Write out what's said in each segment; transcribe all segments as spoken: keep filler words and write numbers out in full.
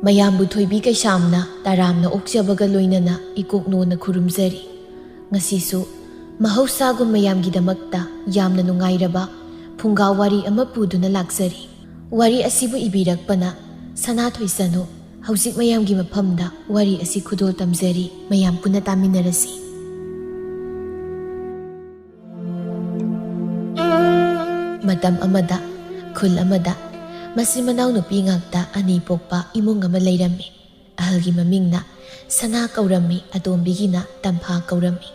ꯃꯌꯥꯝꯕꯨ ꯊꯣꯏꯕꯤ ꯀꯩꯁꯥꯝꯅ ꯇꯔꯥꯝꯅ ꯑꯣꯛꯆꯕꯒ ꯂꯣꯏꯅꯅ ꯏꯀꯣꯛꯅꯣꯅ ꯈꯨꯔꯨꯝꯖꯔꯤ꯫ ꯉꯁꯤꯁꯨ ꯃꯍꯧꯁꯥꯒꯨꯝ ꯃꯌꯥꯝꯒꯤꯗꯃꯛꯇ ꯌꯥꯝꯅ ꯅꯨꯡꯉꯥꯏꯔꯕ ꯐꯨꯡꯒꯥ ꯋꯥꯔꯤ ꯑꯃ ꯄꯨꯗꯨꯅ ꯂꯥꯛꯆꯔꯤ꯫ ꯋꯥꯔꯤ ꯑꯁꯤꯕꯨ ꯏꯕꯤꯔꯛꯄꯅ ꯁꯅꯥꯊꯣꯏ ꯁꯅꯨ꯫ ꯍꯧꯖꯤꯛ ꯃꯌꯥꯝꯒꯤ ꯃꯐꯝꯗ ꯋꯥꯔꯤ ꯑꯁꯤ ꯈꯨꯗꯣꯜ ꯇꯝꯖꯔꯤ, ꯃꯌꯥꯝ ꯄꯨꯟꯅ ꯇꯥꯃꯤꯟꯅꯔꯁꯤ꯫ ꯃꯇꯝ ꯑꯃꯗ, ꯈꯨꯜ ꯑꯃꯗ, ꯃꯆꯤꯟ ꯃꯅꯥꯎ ꯅꯨꯄꯤ ꯉꯥꯛꯇ ꯑꯅꯤ ꯄꯣꯛꯄ ꯏꯃꯨꯡ ꯑꯃ ꯂꯩꯔꯝꯃꯤ꯫ ꯑꯍꯜꯒꯤ ꯃꯃꯤꯡꯅ ꯁꯅꯥ ꯀꯧꯔꯝꯃꯤ, ꯑꯇꯣꯝꯕꯤꯒꯤꯅ ꯇꯝꯐꯥ ꯀꯧꯔꯝꯃꯤ꯫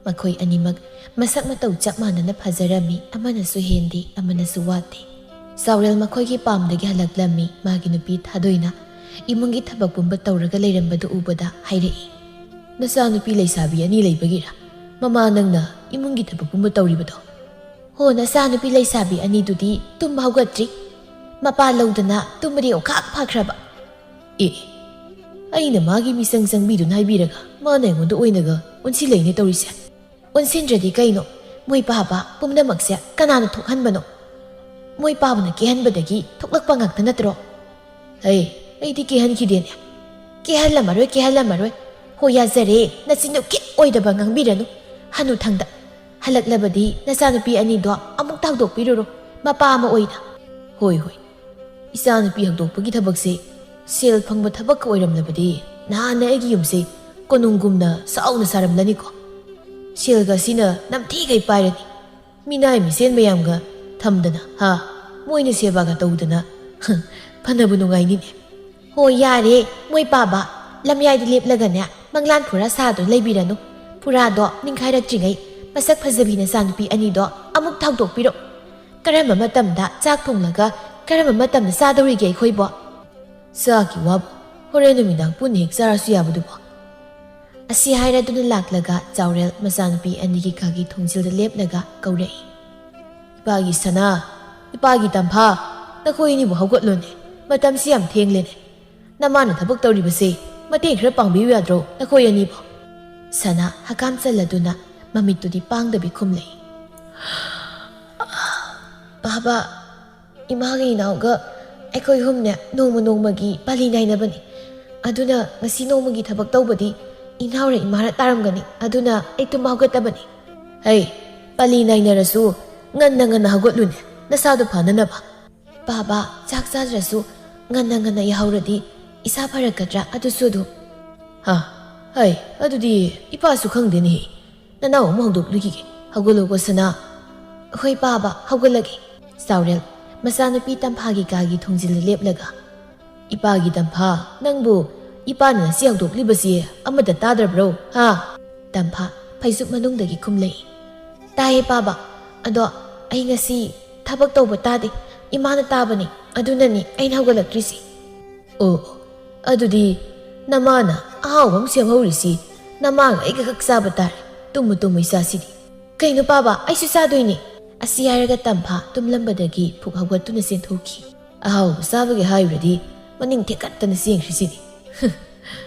ꯃꯈꯣꯏ ꯑꯅꯤꯃꯛ ꯃꯁꯛ ꯃꯇꯧ ꯆꯞ ꯃꯥꯟꯅꯅ ꯐꯖꯔꯝꯃꯤ, ꯑꯃꯅꯁꯨ ꯍꯦꯟꯗꯦ, ꯑꯃꯅꯁꯨ ꯋꯥꯠꯇꯦ꯫ ꯆꯥꯎꯔꯦꯜ ꯃꯈꯣꯏꯒꯤ ꯄꯥꯝꯗꯒꯤ ꯍꯜꯂꯛꯂꯝꯃꯤ꯫ ꯃꯥꯒꯤ ꯅꯨꯄꯤ ꯊꯥꯗꯣꯏꯅ ꯏꯃꯨꯡꯒꯤ ꯊꯕꯛ ꯄꯨꯝꯕ ꯇꯧꯔꯒ ꯂꯩꯔꯝꯕꯗꯨ ꯎꯕꯗ ꯍꯥꯏꯔꯛꯏ, "ꯅꯆꯥꯅꯨꯄꯤ ꯂꯩꯁꯥꯕꯤ ꯑꯅꯤ ꯂꯩꯕꯒꯤꯔ ꯃꯃꯥ ꯅꯪꯅ ꯏꯃꯨꯡꯒꯤ ꯊꯕꯛ ꯄꯨꯝꯕ ꯇꯧꯔꯤꯕꯗꯣ?" "ꯍꯣ, ꯅꯆꯥꯅꯨꯄꯤ ꯂꯩꯁꯥꯕꯤ ꯑꯅꯤꯗꯨꯗꯤ ꯇꯨꯝꯕ ꯍꯧꯒꯠꯇ꯭ꯔꯤ꯫ ꯃꯄꯥ ꯂꯧꯗꯅ ꯇꯨꯝꯕꯗꯤ ꯑꯣꯈꯥꯛ ꯐꯈ꯭ꯔꯕ꯫" "ꯑꯦ, ꯑꯩꯅ ꯃꯥꯒꯤ ꯃꯤꯆꯪ ꯆꯪꯕꯤꯗꯨꯅ ꯍꯥꯏꯕꯤꯔꯒ ꯃꯥꯅ ꯑꯩꯉꯣꯟꯗ ꯑꯣꯏꯅꯒ ꯑꯣꯟꯁꯤꯜꯂꯛꯏꯅꯦ ꯇꯧꯔꯤꯁꯦ꯫" "ꯑꯣꯟꯁꯤꯟꯗ꯭ꯔꯗꯤ ꯀꯩꯅꯣ? ꯃꯣꯏ ꯄꯥꯕ ꯄꯨꯝꯅꯃꯛꯁꯦ ꯀꯅꯥꯅ ꯊꯣꯛꯍꯟꯕꯅꯣ? ꯃꯣꯏ ꯄꯥꯕꯅ ꯀꯦꯍꯟꯕꯗꯒꯤ ꯊꯣꯛꯂꯛꯄ ꯉꯥꯛꯇ ꯅꯠꯇ꯭ꯔꯣ?" "ꯍꯩ, ꯑꯩꯗꯤ ꯀꯦꯍꯟꯈꯤꯗꯦꯅꯦ꯫" "ꯀꯦꯍꯜꯂꯝꯃꯔꯣꯏ, ꯀꯦꯍꯜꯂꯝꯃꯔꯣꯏ꯫ ꯍꯣ, ꯌꯥꯖꯔꯦ, ꯅꯆꯤꯟꯗꯣ ꯈꯤꯠ ꯑꯣꯏꯗꯕ ꯉꯥꯡꯕꯤꯔꯅꯨ꯫ ꯍꯅꯨꯊꯪꯗ ꯍꯜꯂꯛꯂꯕꯗꯤ ꯅꯆꯥꯅꯨꯄꯤ ꯑꯅꯤꯗꯣ ꯑꯃꯨꯛ ꯊꯧꯗꯣꯛꯄꯤꯔꯨꯔꯣ, ꯃꯄꯥ ꯑꯃ ꯑꯣꯏꯅ꯫" "ꯍꯣꯏ, ꯍꯣꯏ, ꯏꯆꯥꯅꯨꯄꯤ ꯍꯧꯗꯣꯛꯄꯒꯤ ꯊꯕꯛꯁꯦ ꯁꯦꯜ ꯐꯪꯕ ꯊꯕꯛꯀ ꯑꯣꯏꯔꯝꯂꯕꯗꯤ ꯅꯍꯥꯟꯅ ꯑꯩꯒꯤ ꯌꯨꯝꯁꯦ ꯀꯣꯅꯨꯡꯒꯨꯝꯅ ꯆꯥꯎꯅ ꯁꯥꯔꯝꯂꯅꯤꯀꯣ꯫ ꯁꯦꯜꯒ ꯑꯁꯤꯅ ꯅꯝꯊꯤꯈꯩ ꯄꯥꯏꯔꯅꯤ꯫ ꯃꯤꯅꯥꯏ ꯃꯤꯁꯦꯟ ꯃꯌꯥꯝꯒ ꯊꯝꯗꯅ, ꯍꯥ, ꯃꯣꯏꯅ ꯁꯦꯕꯥꯒ ꯇꯧꯗꯅ, ꯐꯅꯕꯨ ꯅꯨꯡꯉꯥꯏꯅꯤꯅꯦ꯫" "ꯍꯣ, ꯌꯥꯔꯦ, ꯃꯣꯏ ꯄꯥꯕ, ꯂꯝꯌꯥꯏꯗ ꯂꯦꯞꯂꯒꯅꯦ ꯃꯪꯂꯥꯟ ꯐꯨꯔꯥ ꯁꯥꯗꯨꯅ ꯂꯩꯕꯤꯔꯅꯨ꯫ ꯐꯨꯔꯥꯗꯣ ꯅꯤꯡꯈꯥꯏꯔꯛꯇ꯭ꯔꯤꯉꯩ ꯃꯁꯛ ꯐꯖꯕꯤ ꯅꯆꯥꯅꯨꯄꯤ ꯑꯅꯤꯗꯣ ꯑꯃꯨꯛ ꯊꯧꯗꯣꯛꯄꯤꯔꯣ꯫ ꯀꯔꯝꯕ ꯃꯇꯝꯗ ꯆꯥꯛ ꯊꯣꯡꯂꯒ ꯀꯔꯝꯕ ꯃꯇꯝꯗ ꯆꯥꯗꯧꯔꯤꯒꯦ ꯑꯩꯈꯣꯏꯕꯣ?" "ꯆꯥꯛꯀꯤ ꯋꯥꯕꯨ, ꯍꯣꯔꯦꯟ ꯅꯨꯃꯤꯗꯥꯡ ꯄꯨꯟꯅ ꯍꯦꯛ ꯆꯥꯔꯁꯨ ꯌꯥꯕꯗꯨꯕꯨ꯫" ꯑꯁꯤ ꯍꯥꯏꯔꯗꯨꯅ ꯂꯥꯛꯂꯒ ꯆꯥꯎꯔꯦꯜ ꯃꯆꯥꯅꯨꯄꯤ ꯑꯅꯤꯒꯤ ꯀꯥꯒꯤ ꯊꯣꯡꯖꯤꯜꯗ ꯂꯦꯞꯂꯒ ꯀꯧꯔꯛꯏ, "ꯏꯄꯥꯒꯤ ꯁꯅꯥ, ꯏꯄꯥꯒꯤ ꯇꯝꯐꯥ, ꯅꯈꯣꯏ ꯑꯅꯤꯕꯨ ꯍꯧꯒꯠꯂꯣꯅꯦ꯫ ꯃꯇꯝꯁꯤ ꯌꯥꯝ ꯊꯦꯡꯂꯦꯅꯦ꯫ ꯅꯃꯥꯅ ꯊꯕꯛ ꯇꯧꯔꯤꯕꯁꯦ ꯃꯇꯦꯡ ꯈꯔ ꯄꯥꯡꯕꯤꯌꯨ ꯌꯥꯗ꯭ꯔꯣ ꯅꯈꯣꯏ ꯑꯅꯤꯕꯨ?" ꯁꯅꯥ ꯍꯀꯥꯝ ꯆꯜꯂꯗꯨꯅ ꯃꯃꯤꯠꯇꯨꯗꯤ ꯄꯥꯡꯗꯕꯤ ꯈꯨꯝꯂꯛꯏ, "ꯕꯥꯕꯥ, ꯏꯃꯥꯒ ꯏꯅꯥꯎꯒ ꯑꯩꯈꯣꯏ ꯑꯍꯨꯝꯅꯦ ꯅꯣꯡꯃ ꯅꯣꯡꯃꯒꯤ ꯄꯥꯂꯤ ꯅꯥꯏꯅꯕꯅꯤ꯫ ꯑꯗꯨꯅ ꯉꯁꯤ ꯅꯣꯡꯃꯒꯤ ꯊꯕꯛ ꯇꯧꯕꯗꯤ ꯏꯅꯥꯎꯔ ꯏꯃꯥꯔ ꯇꯥꯔꯝꯒꯅꯤ꯫ ꯑꯗꯨꯅ ꯑꯩ ꯇꯨꯝꯕ ꯍꯧꯒꯠꯇꯕꯅꯤ꯫ ꯍꯩ, ꯄꯥꯂꯤ ꯅꯥꯏꯅꯔꯁꯨ ꯉꯟꯅ ꯉꯟꯅ ꯍꯧꯒꯠꯂꯨꯅꯦ, ꯅꯁꯥꯗꯣ ꯐꯅꯅꯕ꯫ ꯄꯥꯕ, ꯆꯥꯛ ꯆꯥꯗ꯭ꯔꯁꯨ ꯉꯟꯅ ꯉꯟꯅ ꯌꯥꯍꯧꯔꯗꯤ ꯏꯁꯥ ꯐꯔꯛꯀꯗ꯭ꯔꯥ? ꯑꯗꯨꯁꯨ ꯑꯗꯨꯝ꯫ ꯍꯥ? ꯍꯩ, ꯑꯗꯨꯗꯤ ꯏꯄꯥꯁꯨ ꯈꯪꯗꯦꯅꯦꯍꯦ꯫ ꯅꯅꯥꯎ ꯑꯃꯨꯛ ꯍꯧꯗꯣꯛꯂꯨꯈꯤꯒꯦ꯫ ꯍꯧꯒꯠꯂꯣꯀꯣ ꯁꯅꯥ꯫ ꯍꯣꯏ ꯄꯥꯕ, ꯍꯧꯒꯠꯂꯒꯦ꯫ ꯆꯥꯎꯔꯦꯜ ꯃꯆꯥꯅꯨꯄꯤ ꯇꯝꯐꯥꯒꯤ ꯀꯥꯒꯤ ꯊꯣꯡꯖꯤꯜꯗ ꯂꯦꯞꯂꯒ, "ꯏꯄꯥꯒꯤ ꯇꯝꯐꯥ, ꯅꯪꯕꯨ ꯏꯄꯥꯅ ꯉꯁꯤ ꯍꯧꯗꯣꯛꯂꯤꯕꯁꯤ ꯑꯃꯠꯇ ꯇꯥꯗ꯭ꯔꯕ꯭ꯔꯣ? ꯍꯥ?" ꯇꯝꯐꯥ ꯐꯩꯖꯨꯞ ꯃꯅꯨꯡꯗꯒꯤ ꯈꯨꯝꯂꯛꯏ꯫ "ꯇꯥꯏꯌꯦ ꯄꯥꯕ, ꯑꯗꯣ ꯑꯩ ꯉꯁꯤ ꯊꯕꯛ ꯇꯧꯕ ꯇꯥꯗꯦ, ꯏꯃꯥꯅ ꯇꯥꯕꯅꯤ, ꯑꯗꯨꯅꯅꯤ ꯑꯩꯅ ꯍꯧꯒꯠꯂꯛꯇ꯭ꯔꯤꯁꯤ꯫" "ꯑꯣ, ꯑꯗꯨꯗꯤ ꯅꯃꯥꯅ ꯑꯍꯥꯎꯕ ꯑꯃ ꯁꯦꯝꯍꯧꯔꯤꯁꯤ ꯅꯃꯥꯒ ꯑꯩꯒ ꯈꯛ ꯆꯥꯕ ꯇꯥꯔꯦ꯫ ꯇꯨꯝꯃꯨ ꯇꯨꯝꯃꯨ ꯏꯆꯥꯁꯤꯗꯤ꯫" "ꯀꯩꯅꯣ ꯄꯥꯕ, ꯑꯩꯁꯨ ꯆꯥꯗꯣꯏꯅꯤ꯫" ꯑꯁꯤ ꯍꯥꯏꯔꯒ ꯇꯝꯐꯥ ꯇꯨꯝꯂꯝꯕꯗꯒꯤ ꯐꯨꯛ ꯍꯧꯒꯠꯇꯨꯅ ꯆꯦꯟꯊꯣꯛꯈꯤ꯫ "ꯑꯍꯥꯎꯕ ꯆꯥꯕꯒꯤ ꯍꯥꯏꯔꯨꯔꯗꯤ ꯃꯅꯤꯡ ꯊꯦꯛꯀꯠꯇꯅ ꯆꯦꯟꯈ꯭ꯔꯤꯁꯤꯗꯤ꯫"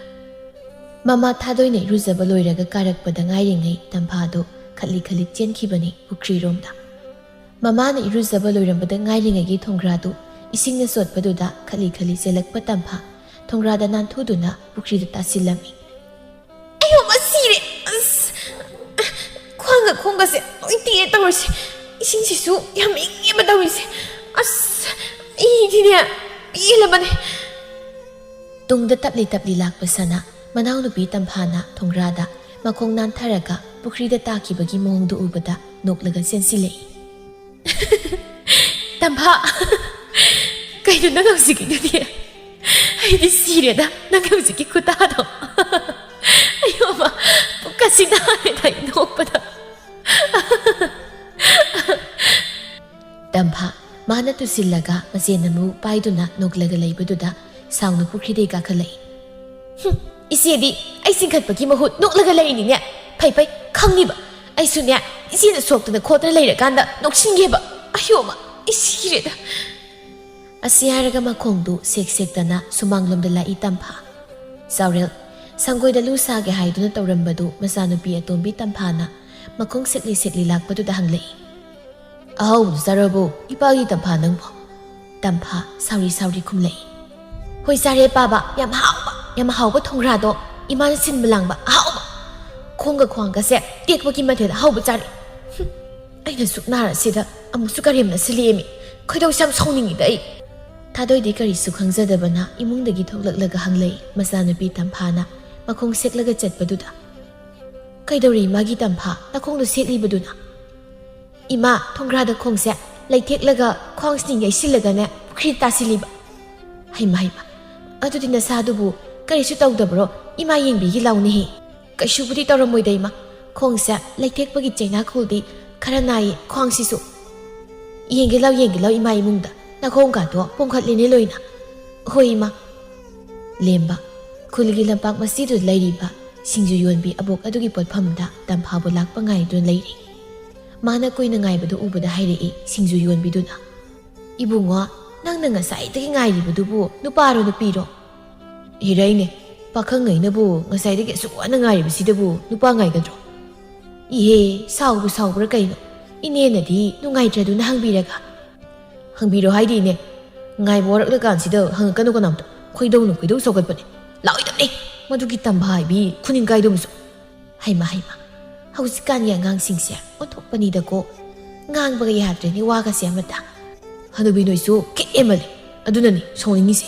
ꯃꯃꯥ ꯊꯥꯗꯣꯏꯅ ꯏꯔꯨꯖꯕ ꯂꯣꯏꯔꯒ ꯀꯥꯔꯛꯄꯗ ꯉꯥꯏꯔꯤꯉꯩ ꯇꯝꯐꯥꯗꯨ ꯈꯠꯂꯤ ꯈꯠꯂꯤ ꯆꯦꯟꯈꯤꯕꯅꯤ ꯄꯨꯈ꯭ꯔꯤꯔꯣꯝꯗ꯫ ꯃꯃꯥꯅ ꯏꯔꯨꯖꯕ ꯂꯣꯏꯔꯝꯕꯗ ꯉꯥꯏꯔꯤꯉꯩꯒꯤ ꯊꯣꯡꯒ꯭ꯔꯥꯗꯨ ꯏꯁꯤꯡꯅ ꯆꯣꯠꯄꯗꯨꯗ ꯈꯠꯂꯤ ꯈꯠꯂꯤ ꯆꯦꯜꯂꯛꯄ ꯇꯝꯐꯥ ꯊꯣꯡꯒ꯭ꯔꯥꯗ ꯅꯥꯟꯊꯨꯗꯨꯅ ꯄꯨꯈ꯭ꯔꯤꯗ ꯇꯥꯁꯤꯜꯂꯝꯃꯤ꯫ "ꯑꯌꯣ, ꯃ ꯁꯤꯔꯦ꯫ ꯑꯁ, ꯈ꯭ꯋꯥꯡꯒ ꯈꯣꯡꯒꯁꯦ ꯂꯣꯏ ꯇꯦꯛꯑꯦ ꯇꯧꯔꯤꯁꯦ꯫ ꯏꯁꯤꯡꯁꯤꯁꯨ ꯌꯥꯝ ꯏꯪꯉꯦꯕ ꯇꯧꯔꯤꯁꯦ꯫ ꯑꯁ, ꯑꯩꯗꯤꯅꯦ ꯄꯦꯜꯂꯕꯅꯦ꯫" ꯇꯨꯡꯗ ꯇꯞꯂꯤ ꯇꯞꯂꯤ ꯂꯥꯛꯄ ꯁꯅꯥ ꯃꯅꯥꯎꯅꯨꯄꯤ ꯇꯝꯐꯥꯅ ꯊꯣꯡꯒ꯭ꯔꯥꯗ ꯃꯈꯣꯡ ꯅꯥꯟꯊꯔꯒ ꯄꯨꯈ꯭ꯔꯤꯗ ꯇꯥꯈꯤꯕꯒꯤ ꯃꯑꯣꯡꯗꯨ ꯎꯕꯗ ꯅꯣꯛꯂꯒ ꯆꯦꯟꯁꯤꯜꯂꯛꯏ꯫ "ꯇꯝꯐꯥ, ꯀꯩꯅꯣ ꯅꯪ ꯍꯧꯖꯤꯛꯀꯤꯗꯨꯗꯤ? ꯑꯩꯗꯤ ꯁꯤꯔꯦꯗ ꯅꯪ ꯍꯧꯖꯤꯛꯀꯤ ꯈꯨꯇꯥꯗꯣ꯫ ꯑꯌꯣ, ꯑꯃ ꯄꯨꯛꯀꯁꯤ ꯅꯥꯔꯦꯗ ꯑꯩ ꯅꯣꯛꯄꯗ꯫" ꯇꯝꯐꯥ ꯃꯥꯅ ꯇꯨꯁꯤꯜꯂꯒ ꯃꯆꯦꯅ ꯃꯕꯨꯛ ꯄꯥꯏꯗꯨꯅ ꯅꯣꯛꯂꯒ ꯂꯩꯕꯗꯨꯗ ꯁꯥꯎꯅ ꯄꯨꯈ꯭ꯔꯤꯗꯩ ꯀꯥꯈꯠꯂꯛꯏ꯫ "ꯍꯨꯝ, ꯏꯆꯦꯗꯤ ꯑꯩ ꯆꯤꯡꯈꯠꯄꯒꯤ ꯃꯍꯨꯠ ꯅꯣꯛꯂꯒ ꯂꯩꯔꯤꯅꯤꯅꯦ꯫ ꯐꯩ ꯐꯩ, ꯈꯪꯉꯤꯕ꯫ ꯑꯩꯁꯨꯅꯦ ꯏꯆꯦꯅ ꯁꯣꯛꯇꯅ ꯈꯣꯠꯇꯅ ꯂꯩꯔꯀꯥꯟꯗ ꯅꯣꯛꯁꯤꯟꯒꯦꯕ꯫ ꯑꯌꯣꯃ, ꯑꯩ ꯁꯤꯔꯦꯗ꯫" ꯑꯁꯤ ꯍꯥꯏꯔꯒ ꯃꯈꯣꯡꯗꯨ ꯁꯦꯛ ꯁꯦꯛꯇꯅ ꯁꯨꯃꯥꯡꯂꯣꯝꯗ ꯂꯥꯛꯏ ꯇꯝꯐꯥ꯫ ꯆꯥꯎꯔꯦꯜ ꯁꯪꯒꯣꯏꯗ ꯂꯨ ꯁꯥꯒꯦ ꯍꯥꯏꯗꯨꯅ ꯇꯧꯔꯝꯕꯗꯨ ꯃꯆꯥꯅꯨꯄꯤ ꯑꯇꯣꯝꯕꯤ ꯇꯝꯐꯥꯅ ꯃꯈꯣꯡ ꯁꯦꯛꯂꯤ ꯁꯦꯛꯂꯤ ꯂꯥꯛꯄꯗꯨꯗ ꯍꯪꯂꯛꯏ꯫ "ꯑꯍꯥꯎꯕꯗꯨ ꯆꯥꯔꯕꯣ, ꯏꯄꯥꯒꯤ ꯇꯝꯐꯥ ꯅꯪꯕꯣ?" ꯇꯝꯐꯥ ꯁꯥꯎꯔꯤ ꯁꯥꯎꯔꯤ ꯈꯨꯝꯂꯛꯏ꯫ "ꯍꯣꯏ ꯆꯥꯔꯦ ꯄꯥꯕ, ꯌꯥꯝ ꯍꯥꯎꯕ, ꯌꯥꯝ ꯍꯥꯎꯕ ꯊꯣꯡꯒ꯭ꯔꯥꯗꯣ, ꯏꯃꯥꯅ ꯁꯤꯟꯕ ꯂꯥꯡꯕ ꯑꯍꯥꯎꯕ꯫ ꯈꯣꯡꯒ ꯈ꯭ꯋꯥꯡꯒꯁꯦ ꯇꯦꯛꯄꯒꯤ ꯃꯊꯦꯜ ꯑꯍꯥꯎꯕ ꯆꯥꯔꯦ꯫ ꯍꯨꯝ, ꯑꯩꯅ ꯁꯨꯛ ꯅꯥꯔꯁꯤꯗ ꯑꯃꯨꯛꯁꯨ ꯀꯔꯦꯝꯅ ꯁꯤꯜꯂꯛꯑꯦꯃꯤ꯫ ꯈꯣꯏꯗꯧꯁꯦ ꯌꯥꯝ ꯁꯥꯎꯅꯤꯡꯉꯤꯗ ꯑꯩ꯫" ꯊꯥꯗꯣꯏꯗꯤ ꯀꯔꯤꯁꯨ ꯈꯪꯖꯗꯕꯅ ꯏꯃꯨꯡꯗꯒꯤ ꯊꯣꯛꯂꯛꯂꯒ ꯍꯪꯂꯛꯏ꯫ ꯃꯆꯥꯅꯨꯄꯤ ꯇꯝꯐꯥꯅ ꯃꯈꯣꯡ ꯁꯦꯛꯂꯒ ꯆꯠꯄꯗꯨꯗ꯫ "ꯀꯩꯗꯧꯔꯤ ꯃꯥꯒꯤ ꯇꯝꯐꯥ, ꯅꯈꯣꯡꯗꯣ ꯁꯦꯛꯂꯤꯕꯗꯨꯅ?" "ꯏꯃꯥ, ꯊꯣꯡꯒ꯭ꯔꯥꯗ ꯈꯣꯡꯁꯦ ꯂꯩꯊꯦꯛꯂꯒ ꯈ꯭ꯋꯥꯡꯁꯤꯅ ꯌꯩꯁꯤꯜꯂꯒꯅꯦ ꯄꯨꯈ꯭ꯔꯤꯗ ꯇꯥꯁꯤꯜꯂꯤꯕ꯫" "ꯍꯩꯃ, ꯍꯩꯃ, ꯑꯗꯨꯗꯤ ꯅꯁꯥꯗꯨꯕꯨ ꯀꯔꯤꯁꯨ ꯇꯧꯗꯕ꯭ꯔꯣ? ꯏꯃꯥ ꯌꯦꯡꯕꯤꯒꯦ ꯂꯥꯎꯅꯦꯍꯦ꯫" "ꯀꯩꯁꯨꯕꯨꯗꯤ ꯇꯧꯔꯝꯃꯣꯏꯗ ꯏꯃꯥ, ꯈꯣꯡꯁꯦ ꯂꯩꯊꯦꯛꯄꯒꯤ ꯆꯩꯅꯥꯈꯣꯜꯗꯤ ꯈꯔ ꯅꯥꯏꯌꯦ, ꯈ꯭ꯋꯥꯡꯁꯤꯁꯨ꯫" "ꯌꯦꯡꯒꯦ ꯂꯥꯎ, ꯌꯦꯡꯒꯦ ꯂꯥꯎ ꯏꯃꯥ ꯏꯃꯨꯡꯗ, ꯅꯈꯣꯡꯒꯥꯗꯣ ꯄꯣꯝꯈꯠꯂꯦꯅꯦ ꯂꯣꯏꯅ꯫" "ꯍꯣꯏ ꯏꯃꯥ꯫" ꯂꯦꯝꯕ꯫ ꯈꯨꯜꯒꯤ ꯂꯝꯄꯥꯛ ꯃꯁꯤꯗ ꯂꯩꯔꯤꯕ ꯁꯤꯡꯖꯨ ꯌꯣꯟꯕꯤ ꯑꯕꯣꯛ ꯑꯗꯨꯒꯤ ꯄꯣꯠꯐꯝꯗ ꯇꯝꯐꯥꯕꯨ ꯂꯥꯛꯄ ꯉꯥꯏꯗꯨꯅ ꯂꯩꯔꯤ꯫ ꯃꯥꯅ ꯀꯨꯏꯅ ꯉꯥꯏꯕꯗꯨ ꯎꯕꯗ ꯍꯥꯏꯔꯛꯏ ꯁꯤꯡꯖꯨ ꯌꯣꯟꯕꯤꯗꯨꯅ꯫ "ꯏꯕꯨꯡꯉꯣ, ꯅꯪꯅ ꯉꯁꯥꯏꯗꯒꯤ ꯉꯥꯏꯔꯤꯕꯗꯨꯕꯨ ꯅꯨꯄꯥꯔꯣ ꯅꯨꯄꯤꯔꯣ?" "ꯍꯤꯔꯩꯅꯦ, ꯄꯥꯈꯪꯉꯩꯅꯕꯨ ꯉꯁꯥꯏꯗꯒꯤ ꯑꯁꯨꯛ ꯋꯥꯅ ꯉꯥꯏꯔꯤꯕꯁꯤꯗꯕꯨ ꯅꯨꯄꯥ ꯉꯥꯏꯒꯗ꯭ꯔꯣ?" "ꯏꯍꯦ, ꯁꯥꯎꯕꯨ ꯁꯥꯎꯕ꯭ꯔꯥ ꯀꯩꯅꯣ? ꯏꯅꯦꯅꯗꯤ ꯅꯨꯡꯉꯥꯏꯇ꯭ꯔꯗꯨꯅ ꯍꯪꯕꯤꯔꯒ?" "ꯍꯪꯕꯤꯔꯣ ꯍꯥꯏꯗꯤ ꯏꯅꯦ, ꯉꯥꯏꯕ ꯋꯥꯔꯛꯂꯀꯥꯟꯁꯤꯗ ꯍꯪꯉꯛꯀꯅꯨ ꯀꯅꯥꯝꯇ, ꯈꯣꯏꯗꯧꯅ ꯈꯣꯏꯗꯧ ꯁꯧꯒꯠꯄꯅꯦ꯫ ꯂꯥꯛꯑꯣꯏꯗꯕꯅꯦ ꯃꯗꯨꯒꯤ ꯇꯝꯕ ꯍꯥꯏꯕꯤ ꯈꯨꯅꯤꯡ ꯀꯥꯏꯗꯨꯃꯁꯨ꯫" ꯍꯩꯃ ꯍꯩꯃ, ꯍꯧꯖꯤꯛꯀꯥꯟꯒꯤ ꯑꯉꯥꯡꯁꯤꯡꯁꯦ ꯑꯣꯟꯊꯣꯛꯄꯅꯤꯗꯀꯣ꯫ ꯉꯥꯡꯕꯒ ꯌꯥꯗ꯭ꯔꯦꯅꯦ ꯋꯥꯒꯁꯦ ꯑꯃꯠꯇ꯫ "ꯍꯅꯨꯕꯤ ꯅꯣꯏꯁꯨ ꯈꯤꯠ ꯍꯦꯟꯃꯜꯂꯦ, ꯑꯗꯨꯅꯅꯤ ꯁꯥꯎꯅꯤꯡꯉꯤꯁꯦ꯫"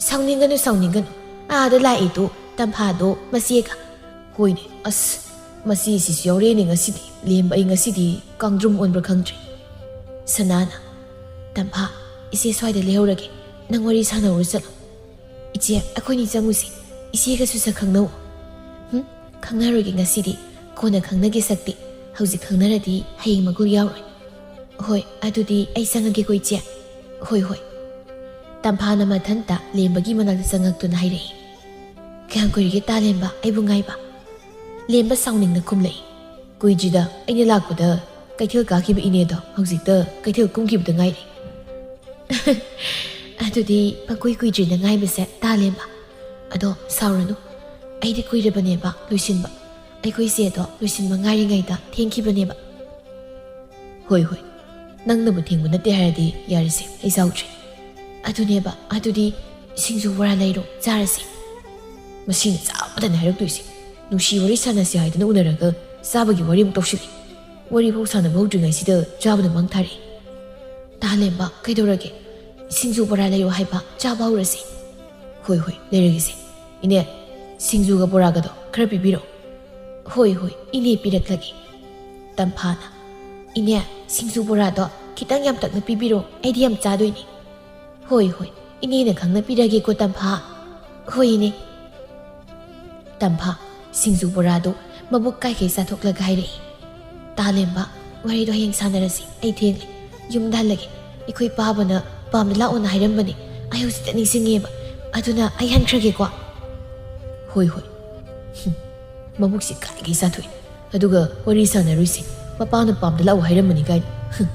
"ꯁꯥꯎꯅꯤꯡꯒꯅꯨ, ꯁꯥꯎꯅꯤꯡꯒꯅꯨ꯫ ꯑꯥꯗ ꯂꯥꯛꯏꯗꯣ ꯇꯝꯐꯥꯗꯣ ꯃꯆꯦꯒ꯫" "ꯍꯣꯏꯅꯦ, ꯑꯁ, ꯃꯆꯦꯁꯤꯁꯨ ꯌꯥꯎꯔꯛꯑꯦꯅꯦ ꯉꯁꯤꯗꯤ꯫ ꯂꯦꯝꯕ ꯑꯩ ꯉꯁꯤꯗꯤ ꯀꯥꯡꯗ꯭ꯔꯨꯝ ꯑꯣꯟꯕ꯭ꯔꯥ ꯈꯪꯗ꯭ꯔꯦ꯫" ꯁꯅꯥꯅ, "ꯇꯝꯐꯥ, ꯏꯆꯦ ꯁ꯭ꯋꯥꯏꯗ ꯂꯩꯍꯧꯔꯒꯦ, ꯅꯪ ꯋꯥꯔꯤ ꯁꯥꯟꯅꯧꯔꯨ ꯆꯠꯂꯣ꯫" "ꯏꯆꯦ, ꯑꯩꯈꯣꯏꯅꯤ ꯆꯪꯉꯨꯁꯤ, ꯏꯆꯦꯒꯁꯨ ꯁꯛ ꯈꯪꯅꯧ꯫" "ꯍꯨꯝ, ꯈꯪꯅꯔꯣꯏꯒꯦ ꯉꯁꯤꯗꯤ, ꯀꯣꯟꯅ ꯈꯪꯅꯒꯦ ꯁꯛꯇꯤ꯫ ꯍꯧꯖꯤꯛ ꯈꯪꯅꯔꯗꯤ ꯍꯌꯦꯡ ꯃꯒꯨꯟ ꯌꯥꯎꯔꯣꯏ꯫" "ꯍꯣꯏ, ꯑꯗꯨꯗꯤ ꯑꯩ ꯆꯪꯉꯒꯦꯀꯣ ꯏꯆꯦ꯫" "ꯍꯣꯏ, ꯍꯣꯏ꯫" ꯇꯝꯐꯥꯅ ꯃꯊꯟꯇ ꯂꯦꯝꯕꯒꯤ ꯃꯅꯥꯛꯇ ꯆꯪꯉꯛꯇꯨꯅ ꯍꯥꯏꯔꯛꯏ꯫ "ꯀꯌꯥꯝ ꯀꯨꯏꯔꯒꯦ ꯇꯥ ꯂꯦꯝꯕ ꯑꯩꯕꯨ ꯉꯥꯏꯕ?" ꯂꯦꯝꯕ ꯁꯥꯎꯅꯤꯡꯅ ꯈꯨꯝꯂꯛꯏ꯫ "ꯀꯨꯏꯗ꯭ꯔꯤꯗ, ꯑꯩꯅ ꯂꯥꯛꯄꯗ ꯀꯩꯊꯦꯜ ꯀꯥꯈꯤꯕ ꯏꯅꯦꯗꯣ ꯍꯧꯖꯤꯛꯇ ꯀꯩꯊꯦꯜ ꯀꯨꯝꯈꯤꯕꯗ ꯉꯥꯏꯔꯤ꯫" "ꯑꯗꯨꯗꯤ ꯄꯪꯀꯨꯏ ꯀꯨꯏꯗ꯭ꯔꯤꯅ ꯉꯥꯏꯕꯁꯦ ꯇꯥ ꯂꯦꯝꯕ꯫ ꯑꯗꯣ ꯁꯥꯎꯔꯅꯨ, ꯑꯩꯗꯤ ꯀꯨꯏꯔꯕꯅꯦꯕ ꯂꯣꯏꯁꯤꯟꯕ꯫ ꯑꯩꯈꯣꯏ ꯆꯦꯗꯣ ꯂꯣꯏꯁꯤꯟꯕ ꯉꯥꯏꯔꯤꯉꯩꯗ ꯊꯦꯡꯈꯤꯕꯅꯦꯕ꯫" "ꯍꯣꯏ, ꯍꯣꯏ꯫ "ꯅꯪꯅꯕꯨ ꯊꯤꯡꯕ ꯅꯠꯇꯦ ꯍꯥꯏꯔꯗꯤ ꯌꯥꯔꯦꯁꯦ, ꯑꯩ ꯁꯥꯎꯗ꯭ꯔꯦ꯫ ꯑꯗꯨꯅꯦꯕ, ꯑꯗꯨꯗꯤ ꯁꯤꯡꯖꯨ ꯕꯣꯔꯥ ꯂꯩꯔꯣ, ꯆꯥꯔꯁꯦ꯫ ꯃꯁꯤꯅ ꯆꯥꯕꯗꯅꯦ ꯍꯥꯏꯔꯛꯇꯣꯏꯁꯦ꯫ ꯅꯨꯡꯁꯤ ꯋꯥꯔꯤ ꯁꯥꯟꯅꯁꯦ ꯍꯥꯏꯗꯅ ꯎꯅꯔꯒ ꯆꯥꯕꯒꯤ ꯋꯥꯔꯤ ꯑꯃꯨꯛ ꯇꯧꯁꯤꯜꯂꯤ꯫ ꯋꯥꯔꯤꯐꯥꯎ ꯁꯥꯟꯅꯕ ꯍꯧꯗ꯭ꯔꯤꯉꯩꯁꯤꯗ ꯆꯥꯕꯅ ꯃꯥꯡ ꯊꯥꯔꯛꯑꯦ꯫ ꯇꯥꯂꯦꯝꯕ, ꯀꯩꯗꯧꯔꯒꯦ? ꯁꯤꯡꯖꯨ ꯕꯣꯔꯥ ꯂꯩꯔꯣ ꯍꯥꯏꯕ, ꯆꯥꯕ ꯍꯧꯔꯁꯦ꯫" "ꯍꯣꯏ, ꯍꯣꯏ, ꯂꯩꯔꯒꯦꯁꯦ꯫ ꯏꯅꯦ, ꯁꯤꯡꯖꯨꯒ ꯕꯣꯔꯥꯒꯗꯣ ꯈꯔ ꯄꯤꯕꯤꯔꯣ꯫" "ꯍꯣꯏ, ꯍꯣꯏ, ꯏꯅꯦ ꯄꯤꯔꯛꯂꯒꯦ꯫" ꯇꯝꯐꯥꯅ, "ꯏꯅꯦ, ꯁꯤꯡꯖꯨ ꯕꯣꯔꯥꯗꯣ ꯈꯤꯇꯪ ꯌꯥꯝꯇꯛꯅ ꯄꯤꯕꯤꯔꯣ, ꯑꯩꯗꯤ ꯌꯥꯝ ꯆꯥꯗꯣꯏꯅꯦ꯫" "ꯍꯣꯏ, ꯍꯣꯏ, ꯏꯅꯦꯅ ꯈꯪꯅ ꯄꯤꯔꯒꯦꯀꯣ, ꯇꯝꯐꯥ꯫" "ꯍꯣꯏ, ꯏꯅꯦ꯫" ꯇꯝꯐꯥ, ꯁꯤꯡꯖꯨ ꯕꯣꯔꯥꯗꯨ ꯃꯕꯨꯛ ꯀꯥꯏꯈꯩ ꯆꯥꯊꯣꯛꯂꯒ ꯍꯥꯏꯔꯛꯏ꯫ "ꯇꯥꯂꯦꯝꯕ, ꯋꯥꯔꯤꯗꯣ ꯍꯌꯦꯡ ꯁꯥꯟꯅꯔꯁꯤ, ꯑꯩ ꯊꯦꯡꯂꯦ꯫ ꯌꯨꯝꯗ ꯍꯜꯂꯒꯦ꯫ ꯑꯩꯈꯣꯏ ꯄꯥꯕꯅ ꯄꯥꯝꯗ ꯂꯥꯛꯑꯣꯅ ꯍꯥꯏꯔꯝꯕꯅꯦ, ꯑꯩ ꯍꯧꯖꯤꯛꯇ ꯅꯤꯡꯁꯤꯡꯉꯦꯕ꯫ ꯑꯗꯨꯅ ꯑꯩ ꯍꯟꯈ꯭ꯔꯒꯦꯀꯣ꯫" "ꯍꯣꯏ, ꯍꯣꯏ꯫" ꯍꯨꯝ, ꯃꯕꯨꯛꯁꯤ ꯀꯥꯏꯈꯩ ꯆꯥꯊꯣꯛꯏ꯫ ꯑꯗꯨꯒ ꯋꯥꯔꯤ ꯁꯥꯟꯅꯔꯨꯏꯁꯦ, ꯃꯄꯥꯅ ꯄꯥꯝꯗ ꯂꯥꯛꯑꯣ ꯍꯥꯏꯔꯝꯕꯅꯤ ꯀꯥꯏꯅ꯫ ꯍꯨꯝ,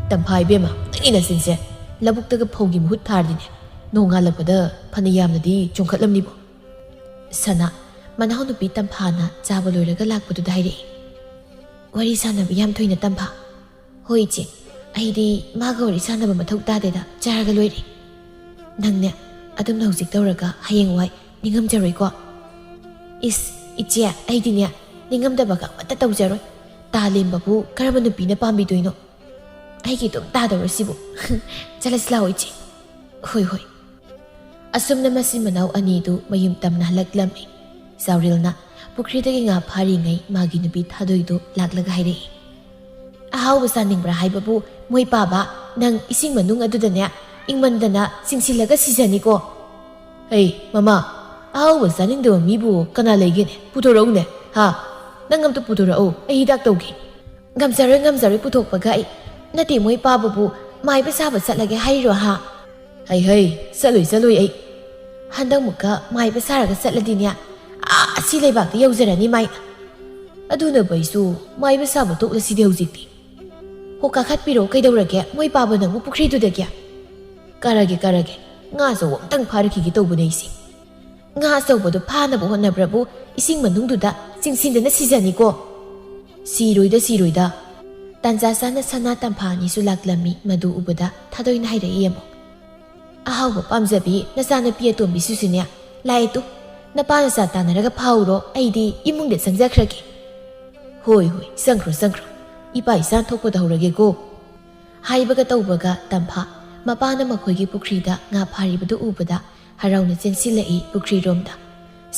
ꯇꯝꯐꯥ ꯏꯕꯦꯝꯃ, ꯅꯪꯒꯤ ꯅꯆꯤꯟꯁꯦ꯫ ꯂꯧꯕꯨꯛꯇꯒ ꯐꯧꯒꯤ ꯃꯍꯨꯠ ꯊꯥꯔꯗꯤꯅꯦ, ꯅꯣꯡꯉꯥꯜꯂꯛꯄꯗ ꯐꯅ ꯌꯥꯝꯅꯗꯤ ꯆꯣꯡꯈꯠꯂꯝꯅꯤꯕꯣ꯫ ꯁꯅꯥ, ꯃꯅꯥꯎꯅꯨꯄꯤ ꯇꯝꯐꯥꯅ ꯆꯥꯕ ꯂꯣꯏꯔꯒ ꯂꯥꯛꯄꯗꯨꯗ ꯍꯥꯏꯔꯛꯏ꯫ "ꯋꯥꯔꯤ ꯁꯥꯟꯅꯕ ꯌꯥꯝ ꯊꯣꯏꯅ, ꯇꯝꯐꯥ꯫" "ꯍꯣꯏ, ꯏꯆꯦ, ꯑꯩꯗꯤ ꯃꯥꯒ ꯋꯥꯔꯤ ꯁꯥꯟꯅꯕ ꯃꯊꯧ ꯇꯥꯗꯦꯗ, ꯆꯥꯔꯒ ꯂꯣꯏꯔꯦ꯫ ꯅꯪꯅꯦ, ꯑꯗꯨꯝꯅ ꯍꯧꯖꯤꯛ ꯇꯧꯔꯒ ꯍꯌꯦꯡꯋꯥꯏ ꯅꯤꯡꯉꯝꯖꯔꯣꯏꯀꯣ꯫" "ꯏꯁ, ꯏꯆꯦ, ꯑꯩꯗꯤꯅꯦ, ꯅꯤꯡꯉꯝꯗꯕꯒ ꯑꯃꯠꯇ ꯇꯧꯖꯔꯣꯏ꯫ ꯇꯥꯂꯦꯝꯕꯕꯨ ꯀꯔꯝꯕ ꯅꯨꯄꯤꯅ ꯄꯥꯝꯕꯤꯗꯣꯏꯅꯣ? ꯑꯩꯒꯤ ꯑꯗꯨꯝ ꯇꯥꯗꯧꯔ ꯁꯤꯕꯨ꯫" "ꯆꯠꯂꯁꯤ ꯂꯥꯛꯑꯣ, ꯏꯆꯦ꯫" "ꯍꯣꯏ, ꯍꯣꯏ꯫" ꯑꯁꯨꯝꯅ ꯃꯆꯤꯟ ꯃꯅꯥꯎ ꯑꯅꯤꯗꯨ ꯃꯌꯨꯝ ꯇꯝꯅ ꯍꯜꯂꯛꯂꯝꯃꯤ꯫ ꯆꯥꯎꯔꯦꯜꯅ ꯄꯨꯈ꯭ꯔꯤꯗꯒꯤ ꯉꯥ ꯐꯥꯔꯤꯉꯩ ꯃꯥꯒꯤ ꯅꯨꯄꯤ ꯊꯥꯗꯣꯏꯗꯨ ꯂꯥꯛꯂꯒ ꯍꯥꯏꯔꯛꯏ꯫ "ꯑꯍꯥꯎꯕ ꯆꯥꯅꯤꯡꯕ꯭ꯔꯥ ꯍꯥꯏꯕꯕꯨ, ꯃꯣꯏ ꯄꯥꯕ, ꯅꯪ ꯏꯁꯤꯡ ꯃꯅꯨꯡ ꯑꯗꯨꯗꯅꯦ ꯏꯪꯃꯟꯗꯅ ꯆꯤꯡꯁꯤꯜꯂꯒ ꯁꯤꯖꯅꯤꯀꯣ꯫" "ꯍꯩ, ꯃꯃꯥ, ꯑꯍꯥꯎꯕ ꯆꯥꯅꯤꯡꯗꯕ ꯃꯤꯕꯨ ꯀꯅꯥ ꯂꯩꯒꯦꯅꯦ? ꯄꯨꯊꯣꯔꯛꯎꯅꯦ, ꯍꯥ? ꯅꯪ ꯑꯝꯇ ꯄꯨꯊꯣꯔꯛꯎ, ꯑꯩ ꯍꯤꯗꯥꯛ ꯇꯧꯒꯦ꯫" "ꯉꯝꯖꯔꯣꯏ, ꯉꯝꯖꯔꯣꯏ ꯄꯨꯊꯣꯛꯄꯒ ꯑꯩ꯫ ꯅꯠꯇꯦ, ꯃꯣꯏ ꯄꯥꯕꯕꯨ ꯃꯥꯏꯕ ꯁꯥꯕ ꯆꯠꯂꯒꯦ ꯍꯥꯏꯔꯤꯔꯣ, ꯍꯥ?" "ꯍꯩ, ꯍꯩ, ꯆꯠꯂꯣꯏ, ꯆꯠꯂꯣꯏ ꯑꯩ꯫ ꯍꯟꯗꯛꯃꯨꯛꯀ ꯃꯥꯏꯕ ꯁꯥꯔꯒ ꯆꯠꯂꯗꯤꯅꯦ, ꯑꯥ, ꯑꯁꯤ ꯂꯩꯕꯥꯛꯇ ꯌꯧꯖꯔꯅꯤ ꯃꯥꯏ꯫ ꯑꯗꯨꯅꯕꯨ ꯑꯩꯁꯨ ꯃꯥꯏꯕ ꯁꯥꯕ ꯇꯣꯛꯂꯁꯤꯗꯤ ꯍꯧꯖꯤꯛꯇꯤ꯫ ꯍꯣ, ꯀꯥꯈꯠꯄꯤꯔꯣ, ꯀꯩꯗꯧꯔꯒꯦ? ꯃꯣꯏ ꯄꯥꯕ ꯅꯪꯕꯨ ꯄꯨꯈ꯭ꯔꯤꯗꯨꯗꯒꯤ?" "ꯀꯥꯔꯒꯦ, ꯀꯥꯔꯒꯦ꯫ ꯉꯥ ꯑꯆꯧꯕ ꯑꯝꯇꯪ ꯐꯥꯔꯛꯈꯤꯒꯦ ꯇꯧꯕꯅꯦ ꯑꯩꯁꯦ꯫" "ꯉꯥ ꯑꯆꯧꯕꯗꯨ ꯐꯥꯅꯕ ꯍꯣꯠꯅꯕ꯭ꯔꯕꯨ ꯏꯁꯤꯡ ꯃꯅꯨꯡꯗꯨꯗ ꯆꯤꯡꯁꯤꯟꯗꯅ ꯁꯤꯖꯅꯤꯀꯣ꯫" "ꯁꯤꯔꯣꯏꯗ, ꯁꯤꯔꯣꯏꯗ꯫ ꯇꯥꯟꯖꯥ ꯆꯥꯅ ꯁꯅꯥ ꯇꯝꯐꯥ ꯑꯅꯤꯁꯨ ꯂꯥꯛꯂꯝꯃꯤ꯫ ꯃꯗꯨ ꯎꯕꯗ ꯊꯥꯗꯣꯏꯅ ꯍꯥꯏꯔꯛꯏ ꯑꯃꯨꯛ, "ꯑꯍꯥꯎꯕ ꯄꯥꯝꯖꯕꯤ ꯅꯆꯥꯅꯨꯄꯤ ꯑꯇꯣꯝꯕꯤꯁꯤꯁꯨꯅꯦ ꯂꯥꯛꯑꯦ ꯇꯨ, ꯅꯄꯥ ꯅꯆꯥ ꯇꯥꯟꯅꯔꯒ ꯐꯥꯎꯔꯣ, ꯑꯩꯗꯤ ꯏꯃꯨꯡꯗ ꯆꯪꯖꯈ꯭ꯔꯒꯦ꯫" "ꯍꯣꯏ ꯍꯣꯏ, ꯆꯪꯈ꯭ꯔꯣ ꯆꯪꯈ꯭ꯔꯣ, ꯏꯄꯥ ꯏꯆꯥ ꯊꯣꯛꯄ ꯇꯧꯔꯒꯦꯀꯣ꯫" ꯍꯥꯏꯕꯒ ꯇꯧꯕꯒ ꯇꯝꯐꯥ ꯃꯄꯥꯅ ꯃꯈꯣꯏꯒꯤ ꯄꯨꯈ꯭ꯔꯤꯗ ꯉꯥ ꯐꯥꯔꯤꯕꯗꯨ ꯎꯕꯗ ꯍꯔꯥꯎꯅ ꯆꯦꯟꯁꯤꯜꯂꯛꯏ ꯄꯨꯈ꯭ꯔꯤꯔꯣꯝꯗ꯫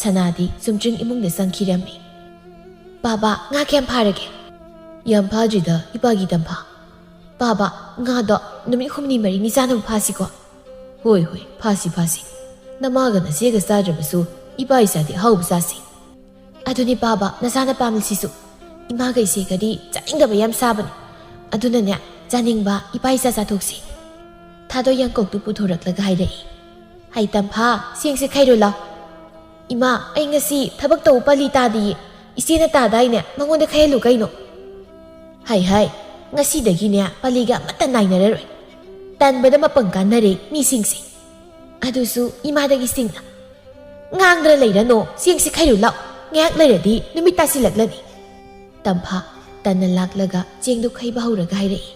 ꯁꯅꯥꯗꯤ ꯆꯨꯝꯗ꯭ꯔꯤꯡ ꯏꯃꯨꯡꯗ ꯆꯪꯈꯤꯔꯝꯃꯤ꯫ "ꯕꯥꯕꯥ, ꯉꯥ ꯀꯌꯥꯝ ꯐꯥꯔꯒꯦ?" "ꯌꯥꯝ ꯐꯥꯗ꯭ꯔꯤꯗ ꯏꯄꯥꯒꯤ ꯇꯝꯐꯥ꯫" "ꯕꯥꯕꯥ, ꯉꯥꯗꯣ ꯅꯨꯃꯤꯠ ꯍꯨꯝꯅꯤ ꯃꯔꯤꯅꯤ ꯆꯥꯅꯕ ꯐꯥꯁꯤꯀꯣ?" "ꯍꯣꯏ ꯍꯣꯏ, ꯐꯥꯁꯤ ꯐꯥꯁꯤ꯫ ꯅꯃꯥꯒ ꯅꯆꯦꯒ ꯆꯥꯗ꯭ꯔꯕꯁꯨ ꯏꯄꯥ ꯏꯆꯥꯗꯤ ꯑꯍꯥꯎꯕ ꯆꯥꯁꯤ꯫" "ꯑꯗꯨꯅꯤ ꯕꯥꯕꯥ, ꯅꯆꯥꯅ ꯄꯥꯝꯂꯤꯁꯤꯁꯨ꯫ ꯏꯃꯥꯒ ꯏꯆꯦꯒꯗꯤ ꯆꯥꯅꯤꯡꯗꯕ ꯌꯥꯝ ꯁꯥꯕꯅꯤ꯫ ꯑꯗꯨꯅꯅꯦ, ꯆꯥꯅꯤꯡꯕ ꯏꯄꯥ ꯏꯆꯥ ꯆꯥꯊꯣꯛꯁꯤ꯫" ꯊꯥꯗꯣꯏ ꯌꯥꯡꯀꯣꯛꯇꯨ ꯄꯨꯊꯣꯔꯛꯂꯒ ꯍꯥꯏꯔꯛꯏ꯫ "ꯍꯩ ꯇꯝꯐꯥ, ꯆꯦꯡꯁꯦ ꯈꯩꯔꯨ ꯂꯥꯎ꯫" "ꯏꯃꯥ, ꯑꯩ ꯉꯁꯤ ꯊꯕꯛ ꯇꯧꯕ ꯄꯜꯂꯤ ꯇꯥꯗꯤꯌꯦ꯫ ꯏꯆꯦꯅ ꯇꯥꯗꯥꯏꯅꯦ, ꯃꯉꯣꯟꯗ ꯈꯩꯍꯜꯂꯨ ꯀꯩꯅꯣ꯫" "ꯍꯩ ꯍꯩ, ꯉꯁꯤꯗꯒꯤꯅꯦ ꯄꯜꯂꯤꯒ ꯑꯃꯠꯇ ꯅꯥꯏꯅꯔꯔꯣꯏ꯫ ꯇꯟꯕꯗ ꯃꯄꯪ ꯀꯥꯟꯅꯔꯦ ꯃꯤꯁꯤꯡꯁꯦ꯫ ꯑꯗꯨꯁꯨ ꯏꯃꯥꯗꯒꯤ ꯁꯤꯡꯅ꯫ ꯉꯥꯡꯗꯅ ꯂꯩꯔꯅꯣ, ꯆꯦꯡꯁꯦ ꯈꯩꯔꯨ ꯂꯥꯎ꯫ ꯉꯥꯏꯍꯥꯛ ꯂꯩꯔꯗꯤ ꯅꯨꯃꯤꯠ ꯇꯥꯁꯤꯜꯂꯛꯂꯅꯤ꯫" ꯇꯝꯐꯥ ꯇꯟꯅ ꯂꯥꯛꯂꯒ ꯆꯦꯡꯗꯨ ꯈꯩꯕ ꯍꯧꯔꯒ ꯍꯥꯏꯔꯛꯏ꯫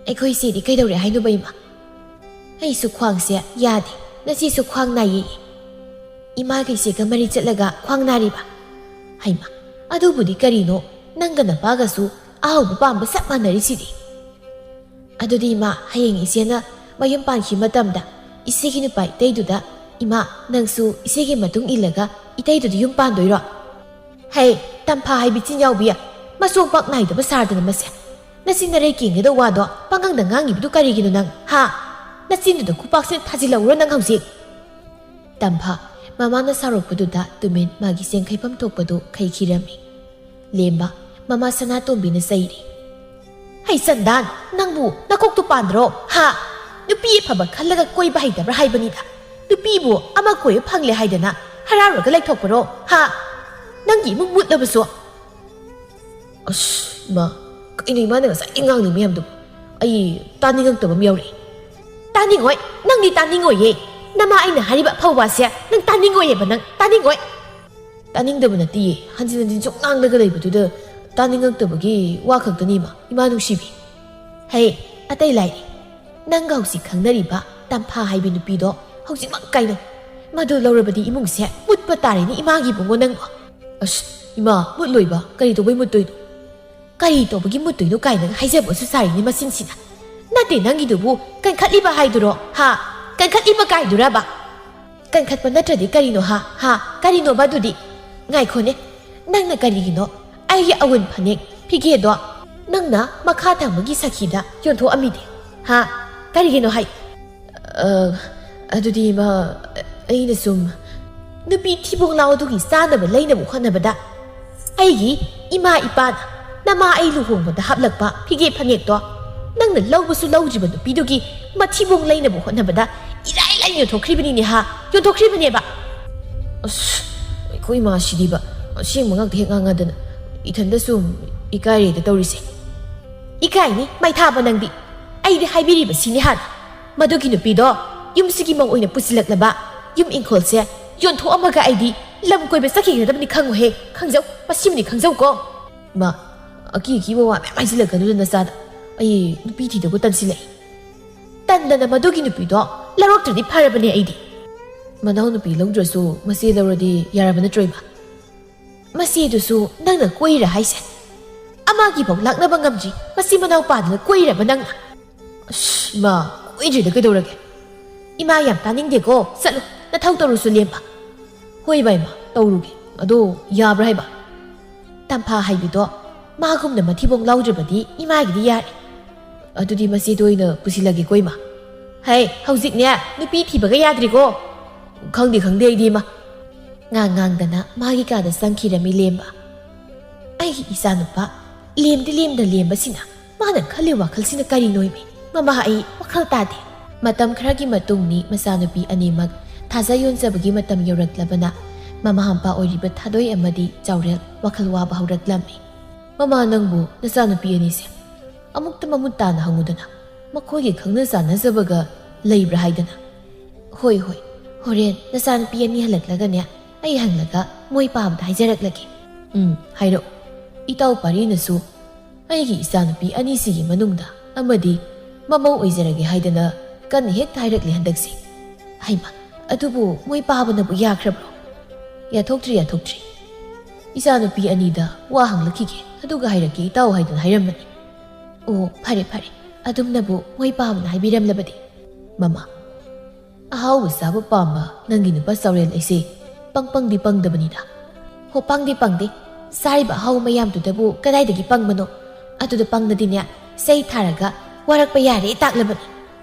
"ꯑꯩꯈꯣꯏ ꯏꯆꯦꯗꯤ ꯀꯩꯗꯧꯔꯦ ꯍꯥꯏꯅꯣꯕ ꯏꯃꯥ?" "ꯑꯩꯁꯨ ꯈ꯭ꯋꯥꯡꯁꯦ ꯌꯥꯗꯦ, ꯅꯆꯦꯁꯨ ꯈ꯭ꯋꯥꯡ ꯅꯥꯏꯌꯦ꯫ ꯏꯃꯥꯒ ꯏꯆꯦꯒ ꯃꯔꯤ ꯆꯠꯂꯒ ꯈ꯭ꯋꯥꯡ ꯅꯥꯔꯤꯕ꯫" "ꯍꯩꯃꯥ, ꯑꯗꯨꯕꯨꯗꯤ ꯀꯔꯤꯅꯣ, ꯅꯪꯒ ꯅꯄꯥꯒꯁꯨ ꯑꯍꯥꯎꯕ ꯄꯥꯝꯕ ꯆꯞ ꯃꯥꯟꯅꯔꯤꯁꯤꯗꯤ꯫" "ꯑꯗꯨꯗꯤ ꯏꯃꯥ, ꯍꯌꯦꯡ ꯏꯆꯦꯅ ꯃꯌꯨꯝ ꯄꯥꯟꯈꯤꯕ ꯃꯇꯝꯗ ꯏꯆꯦꯒꯤ ꯅꯨꯄꯥ ꯏꯇꯩꯗꯨꯗ, ꯏꯃꯥ, ꯅꯪꯁꯨ ꯏꯆꯦꯒꯤ ꯃꯇꯨꯡ ꯏꯜꯂꯒ ꯏꯇꯩꯗꯨꯗ ꯌꯨꯝ ꯄꯥꯟꯗꯣꯏꯔꯣ?" "ꯍꯩ, ꯇꯝꯐꯥ ꯍꯥꯏꯕꯤ ꯆꯤꯟ ꯌꯥꯎꯕꯤ, ꯃꯆꯣꯡ ꯄꯥꯛ ꯅꯥꯏꯗꯕ ꯁꯥꯔꯗꯅ ꯃꯁꯦ꯫ ꯅꯆꯤꯟ ꯅꯔꯩ ꯀꯦꯟꯒꯗꯧ ꯋꯥꯗꯣ ꯄꯥꯉꯪꯗ ꯉꯥꯡꯉꯤꯕꯗꯨ ꯀꯔꯤꯒꯤꯅꯣ ꯅꯪ, ꯍꯥ? ꯅꯆꯤꯟꯗꯨꯗ ꯈꯨꯄꯥꯛꯁꯤꯅ ꯊꯥꯖꯤꯜꯂꯛꯎꯔꯣ ꯅꯪ ꯍꯧꯖꯤꯛ?" ꯇꯝꯐꯥ ꯃꯃꯥꯅ ꯁꯥꯎꯔꯛꯄꯗꯨꯗ ꯇꯨꯃꯤꯟ ꯃꯥꯒꯤ ꯆꯦꯡ ꯈꯩꯐꯝ ꯊꯣꯛꯄꯗꯨ ꯈꯩꯈꯤꯔꯝꯃꯤ꯫ ꯂꯦꯝꯕ ꯃꯃꯥ ꯁꯅꯥꯇꯣꯝꯕꯤꯅ ꯆꯩꯔꯤ꯫ "ꯍꯩ ꯆꯟꯗꯥꯟ, ꯅꯪꯕꯨ ꯅꯀꯣꯛꯇꯨ ꯄꯥꯟꯗ꯭ꯔꯣ, ꯍꯥ? ꯅꯨꯄꯤ ꯑꯐꯕ ꯈꯜꯂꯒ ꯀꯣꯏꯕ ꯍꯩꯇꯕ꯭ꯔꯥ ꯍꯥꯏꯕꯅꯤꯗ꯫ ꯅꯨꯄꯤꯕꯨ ꯑꯃ ꯀꯣꯏꯕ ꯐꯪꯂꯦ ꯍꯥꯏꯗꯅ ꯍꯔꯥꯎꯔꯒ ꯂꯩꯊꯣꯛꯄꯔꯣ, ꯍꯥ? ꯅꯪꯒꯤ ꯏꯃꯨꯡ ꯃꯨꯠꯂꯕꯁꯨ꯫" ꯑꯁ, ꯏꯃꯥ, ꯀꯩꯅꯣ ꯏꯃꯥꯅ ꯉꯁꯥꯏꯗꯒꯤ ꯉꯥꯡꯂꯤ ꯃꯌꯥꯝꯗꯨꯕꯨ? ꯑꯩ ꯇꯥꯅꯤꯡꯉꯛꯇꯕ ꯑꯃ ꯌꯥꯎꯔꯛꯑꯦ꯫ "ꯇꯥꯅꯤꯡꯉꯣꯏ, ꯅꯪꯗꯤ ꯇꯥꯅꯤꯡꯉꯣꯏꯌꯦ꯫ ꯅꯃꯥ ꯑꯩꯅ ꯍꯥꯏꯔꯤꯕ ꯑꯐꯧꯕꯁꯦ ꯅꯪ ꯇꯥꯅꯤꯡꯉꯣꯏꯌꯦꯕ, ꯅꯪ ꯇꯥꯅꯤꯡꯉꯣꯏ꯫" "ꯇꯥꯅꯤꯡꯗꯕ ꯅꯠꯇꯤꯌꯦ, ꯍꯟꯖꯤꯟ ꯍꯟꯖꯤꯟ ꯁꯨꯝ ꯉꯥꯡꯂꯒ ꯂꯩꯕꯗꯨꯗ ꯇꯥꯅꯤꯡꯉꯛꯇꯕꯒꯤ ꯋꯥ ꯈꯛꯇꯅꯤ, ꯏꯃꯥ, ꯏꯃꯥ ꯅꯨꯡꯁꯤꯕꯤ꯫ ꯍꯦ, ꯑꯇꯩ ꯂꯥꯏꯔꯤ꯫ ꯅꯪꯒ ꯍꯧꯖꯤꯛ ꯈꯪꯅꯔꯤꯕ ꯇꯝꯐꯥ ꯍꯥꯏꯕꯤ ꯅꯨꯄꯤꯗꯣ ꯍꯧꯖꯤꯛꯃꯛ ꯀꯥꯏꯅꯧ꯫ ꯃꯗꯨ ꯂꯧꯔꯕꯗꯤ ꯏꯃꯨꯡꯁꯦ ꯃꯨꯠꯄ ꯇꯥꯔꯦꯅꯦ, ꯏꯃꯥꯒꯤ ꯏꯕꯨꯡꯉꯣ ꯅꯪꯕꯣ꯫ ꯑꯁ, ꯏꯃꯥ, ꯃꯨꯠꯂꯣꯏꯕ? ꯀꯔꯤ ꯇꯧꯕꯩ ꯃꯨꯠꯇꯣꯏꯅꯣ? ꯀꯔꯤ ꯇꯧꯕꯒꯤ ꯃꯨꯠꯇꯣꯏꯅꯣ ꯀꯥꯏꯅꯒ ꯍꯥꯏꯖꯕꯁꯨ ꯁꯥꯔꯤꯅꯦ ꯃꯆꯤꯟꯁꯤꯅ꯫ ꯅꯠꯇꯦ, ꯅꯪꯒꯤꯗꯨꯕꯨ ꯀꯟꯈꯠꯂꯤꯕ ꯍꯥꯏꯗꯨꯔꯣ? ꯍꯥ? ꯀꯟꯈꯠꯂꯤꯕ ꯀꯥꯏꯗꯨꯔꯕ? ꯀꯟꯈꯠꯄ ꯅꯠꯇ꯭ꯔꯗꯤ ꯀꯔꯤꯅꯣ, ꯍꯥ? ꯍꯥ? ꯀꯔꯤꯅꯣꯕ ꯑꯗꯨꯗꯤ? ꯉꯥꯏꯈꯣꯅꯦ, ꯅꯪꯅ ꯀꯔꯤꯒꯤꯅꯣ ꯑꯩꯒꯤ ꯑꯋꯨꯟ ꯐꯅꯦꯛ ꯐꯤꯒꯦꯗꯣ ꯅꯪꯅ ꯃꯈꯥ ꯊꯪꯕꯒꯤ ꯁꯈꯤꯗ ꯌꯣꯟꯊꯣꯛꯑꯝꯃꯤꯗꯤ? ꯍꯥ? ꯀꯔꯤꯒꯤꯅꯣ ꯍꯥꯏ? ꯑ, ꯑꯗꯨꯗꯤ, ꯏꯃꯥ, ꯑꯩꯅ ꯁꯨꯝ ꯅꯨꯄꯤ ꯊꯤꯕꯣꯡ ꯂꯥꯎ ꯑꯗꯨꯒꯤ ꯆꯥꯅꯕ ꯂꯩꯅꯕ ꯍꯣꯠꯅꯕꯗ ꯑꯩꯒꯤ ꯏꯃꯥ ꯏꯄꯥꯅ ꯅꯃꯥ ꯑꯩ ꯂꯨꯍꯣꯡꯕꯗ ꯍꯥꯞꯂꯛꯄ ꯐꯤꯒꯦ ꯐꯅꯦꯛꯇꯣ ꯅꯪꯅ ꯂꯧꯕꯁꯨ ꯂꯧꯗ꯭ꯔꯤꯕ ꯅꯨꯄꯤꯗꯨꯒꯤ ꯃꯊꯤꯕꯣꯡ ꯂꯩꯅꯕ ꯍꯣꯠꯅꯕꯗ ꯏꯔꯥꯏ ꯂꯥꯏꯅ ꯌꯣꯟꯊꯣꯛꯈ꯭ꯔꯤꯕꯅꯤꯅꯦ ꯍꯥ? ꯌꯣꯟꯊꯣꯛꯈ꯭ꯔꯤꯕꯅꯦꯕ꯫ ꯑꯁ, ꯑꯩꯈꯣꯏ ꯏꯃꯥꯁꯤꯗꯤꯕ ꯑꯁꯦꯡꯕ ꯉꯥꯛꯇ ꯍꯦꯛ ꯉꯥꯡꯉꯗꯅ ꯏꯊꯟꯗ ꯁꯨꯝ ꯏꯀꯥꯏꯔꯦꯗ ꯇꯧꯔꯤꯁꯦ꯫ ꯏꯀꯥꯏꯅꯤ ꯃꯩꯊꯥꯕ ꯅꯪꯗꯤ꯫ ꯑꯩꯗꯤ ꯍꯥꯏꯕꯤꯔꯤꯕ ꯁꯤꯅꯤ ꯍꯥꯟꯅ꯫ ꯃꯗꯨꯒꯤ ꯅꯨꯄꯤꯗꯣ ꯌꯨꯝꯁꯤꯒꯤ ꯃꯧ ꯑꯣꯏꯅ ꯄꯨꯁꯤꯜꯂꯛꯂꯕ ꯌꯨꯝ ꯏꯪꯈꯣꯜꯁꯦ ꯌꯣꯟꯊꯣꯛꯑꯝꯃꯒ ꯑꯩꯗꯤ ꯂꯝ ꯀꯣꯏꯕ ꯆꯠꯈꯤꯒꯗꯕꯅꯤ ꯈꯪꯉꯨꯍꯦ꯫ ꯈꯪꯖꯧ, ꯃꯁꯤꯃꯗꯤ ꯈꯪꯖꯧꯀꯣ꯫ ꯏꯃꯥ, ꯑꯀꯤ ꯑꯀꯤꯕ ꯋꯥ ꯃꯌꯥꯝ ꯍꯥꯏꯖꯤꯜꯂꯛꯀꯅꯨꯗ ꯅꯆꯥꯗ꯫ ꯑꯩ ꯅꯨꯄꯤ ꯊꯤꯗꯧꯕ ꯇꯟꯁꯤꯜꯂꯛꯏ꯫ ꯇꯟꯗꯅ ꯃꯗꯨꯒꯤ ꯅꯨꯄꯤꯗꯣ ꯂꯧꯔꯛꯇ꯭ꯔꯗꯤ ꯐꯔꯕꯅꯦ ꯑꯩꯗꯤ꯫ ꯃꯅꯥꯎꯅꯨꯄꯤ ꯂꯧꯗ꯭ꯔꯁꯨ ꯃꯆꯦ ꯂꯧꯔꯗꯤ ꯌꯥꯔꯕ ꯅꯠꯇ꯭ꯔꯣ, ꯏꯃꯥ? ꯃꯆꯦꯗꯨꯁꯨ ꯅꯪꯅ ꯀꯣꯏꯔꯤꯔꯥ ꯍꯥꯏꯁꯦ? ꯑꯃꯒꯤꯐꯥꯎ ꯂꯥꯛꯅꯕ ꯉꯝꯗ꯭ꯔꯤ ꯃꯆꯤꯟ ꯃꯅꯥꯎ ꯄꯥꯗꯅ ꯀꯣꯏꯔꯕ ꯅꯪꯅ? ꯑꯁ, ꯏꯃꯥ, ꯀꯣꯏꯗ꯭ꯔꯤꯗ ꯀꯩꯗꯧꯔꯒꯦ? ꯏꯃꯥ ꯌꯥꯝ ꯇꯥꯅꯤꯡꯗꯦꯀꯣ, ꯆꯠꯂꯣ, ꯅꯊꯧ ꯇꯧꯔꯨꯁꯨ ꯂꯦꯝꯕ꯫ ꯍꯣꯏꯕ ꯏꯃꯥ, ꯇꯧꯔꯨꯒꯦ꯫ ꯑꯗꯣ ꯌꯥꯕ꯭ꯔꯥ ꯍꯥꯏꯕ? ꯇꯝꯐꯥ ꯍꯥꯏꯕꯤꯗꯣ ꯃꯥꯒꯨꯝꯅ ꯃꯊꯤꯕꯣꯡ ꯂꯥꯎꯗ꯭ꯔꯕꯗꯤ ꯏꯃꯥꯒꯤꯗꯤ ꯌꯥꯔꯦ꯫ ꯑꯗꯨꯗꯤ ꯃꯆꯦꯗꯣ ꯑꯣꯏꯅ ꯄꯨꯁꯤꯜꯂꯒꯦꯀꯣ, ꯏꯃꯥ꯫ ꯍꯩ, ꯍꯧꯖꯤꯛꯅꯦ ꯅꯨꯄꯤ ꯊꯤꯕꯒ ꯌꯥꯗ꯭ꯔꯤꯀꯣ꯫ ꯈꯪꯗꯦ, ꯈꯪꯗꯦ ꯑꯩꯗꯤ, ꯏꯃꯥ꯫ ꯉꯥꯡ ꯉꯥꯡꯗꯅ ꯃꯥꯒꯤ ꯀꯥꯗ ꯆꯪꯈꯤꯔꯝꯃꯤ ꯂꯦꯝꯕ꯫ ꯑꯩꯒꯤ ꯏꯆꯥꯅꯨꯄꯥ ꯂꯦꯝꯗꯤ ꯂꯦꯝꯗ ꯂꯦꯝꯕꯁꯤꯅ ꯃꯥꯅ ꯈꯜꯂꯤ ꯋꯥꯈꯜꯁꯤꯅ ꯀꯔꯤꯅꯣ ꯏꯃꯤ? ꯃꯃꯥ, ꯑꯩ ꯋꯥꯈꯜ ꯇꯥꯗꯦ꯫ ꯃꯇꯝ ꯈꯔꯒꯤ ꯃꯇꯨꯡꯅꯤ ꯃꯆꯥꯅꯨꯄꯤ ꯑꯅꯤꯃꯛ ꯊꯥꯖ ꯌꯣꯟꯖꯕꯒꯤ ꯃꯇꯝ ꯌꯧꯔꯛꯂꯕꯅ ꯃꯃꯥ ꯃꯄꯥ ꯑꯣꯏꯔꯤꯕ ꯊꯥꯗꯣꯏ ꯑꯃꯗꯤ ꯆꯥꯎꯔꯦꯜ ꯋꯥꯈꯜ ꯋꯥꯕ ꯍꯧꯔꯛꯂꯝꯃꯤ꯫ "ꯃꯃꯥ, ꯅꯪꯕꯨ ꯅꯆꯥꯅꯨꯄꯤ ꯑꯅꯤꯁꯦ ꯑꯃꯨꯛꯇ ꯃꯃꯨꯠ ꯇꯥꯅ ꯍꯪꯉꯨꯗꯅ꯫ ꯃꯈꯣꯏꯒꯤ ꯈꯪꯅ ꯆꯥꯟꯅꯖꯕꯒ ꯂꯩꯕ꯭ꯔꯥ ꯍꯥꯏꯗꯅ?" "ꯍꯣꯏ, ꯍꯣꯏ, ꯍꯣꯔꯦꯟ ꯅꯆꯥꯅꯨꯄꯤ ꯑꯅꯤ ꯍꯜꯂꯛꯂꯒꯅꯦ, ꯑꯩ ꯍꯪꯂꯒ ꯃꯣꯏ ꯄꯥꯕꯗ ꯍꯥꯏꯖꯔꯛꯂꯒꯦ꯫" "ꯎꯝ, ꯍꯥꯏꯔꯛꯑꯣ꯫" ꯏꯇꯥꯎ ꯄꯥꯔꯤꯅꯁꯨ ꯑꯩꯒꯤ ꯏꯆꯥꯅꯨꯄꯤ ꯑꯅꯤꯁꯤꯒꯤ ꯃꯅꯨꯡꯗ ꯑꯃꯗꯤ ꯃꯃꯧ ꯑꯣꯏꯖꯔꯒꯦ ꯍꯥꯏꯗꯅ ꯀꯟꯅ ꯍꯦꯛꯇ ꯍꯥꯏꯔꯛꯂꯤ ꯍꯟꯗꯛꯁꯤ꯫ ꯍꯩꯃ, ꯑꯗꯨꯕꯨ ꯃꯣꯏ ꯄꯥꯕꯅꯕꯨ ꯌꯥꯈ꯭ꯔꯕ꯭ꯔꯣ? ꯌꯥꯊꯣꯛꯇ꯭ꯔꯤ, ꯌꯥꯊꯣꯛꯇ꯭ꯔꯤ꯫ ꯏꯆꯥꯅꯨꯄꯤ ꯑꯅꯤꯗ ꯋꯥ ꯍꯪꯂꯛꯈꯤꯒꯦ, ꯑꯗꯨꯒ ꯍꯥꯏꯔꯛꯀꯦ ꯏꯇꯥꯎ ꯍꯥꯏꯗꯨꯅ ꯍꯥꯏꯔꯝꯕꯅꯤ꯫ ꯑꯣ, ꯐꯔꯦ, ꯐꯔꯦ, ꯑꯗꯨꯝꯅꯕꯨ ꯃꯣꯏ ꯄꯥꯕꯅ ꯍꯥꯏꯕꯤꯔꯝꯂꯕꯗꯤ꯫ ꯃꯃꯥ, ꯑꯍꯥꯎꯕ ꯆꯥꯕ ꯄꯥꯝꯕ ꯅꯪꯒꯤ ꯅꯨꯄꯥ ꯆꯥꯎꯔꯦꯜ ꯑꯩꯁꯦ ꯄꯪ ꯄꯪꯗꯤ ꯄꯪꯗꯕꯅꯤꯗ꯫ ꯍꯣ, ꯄꯪꯗꯤ ꯄꯪꯗꯦ꯫ ꯆꯥꯔꯤꯕ ꯑꯍꯥꯎꯕ ꯃꯌꯥꯝꯗꯨꯗꯕꯨ ꯀꯗꯥꯏꯗꯒꯤ ꯄꯪꯕꯅꯣ? ꯑꯗꯨꯗ ꯄꯪꯉꯗꯤꯅꯦ, ꯆꯩ ꯊꯥꯔꯒ ꯋꯥꯔꯛꯄ ꯌꯥꯔꯦ ꯇꯥꯛꯂꯕꯅꯤ꯫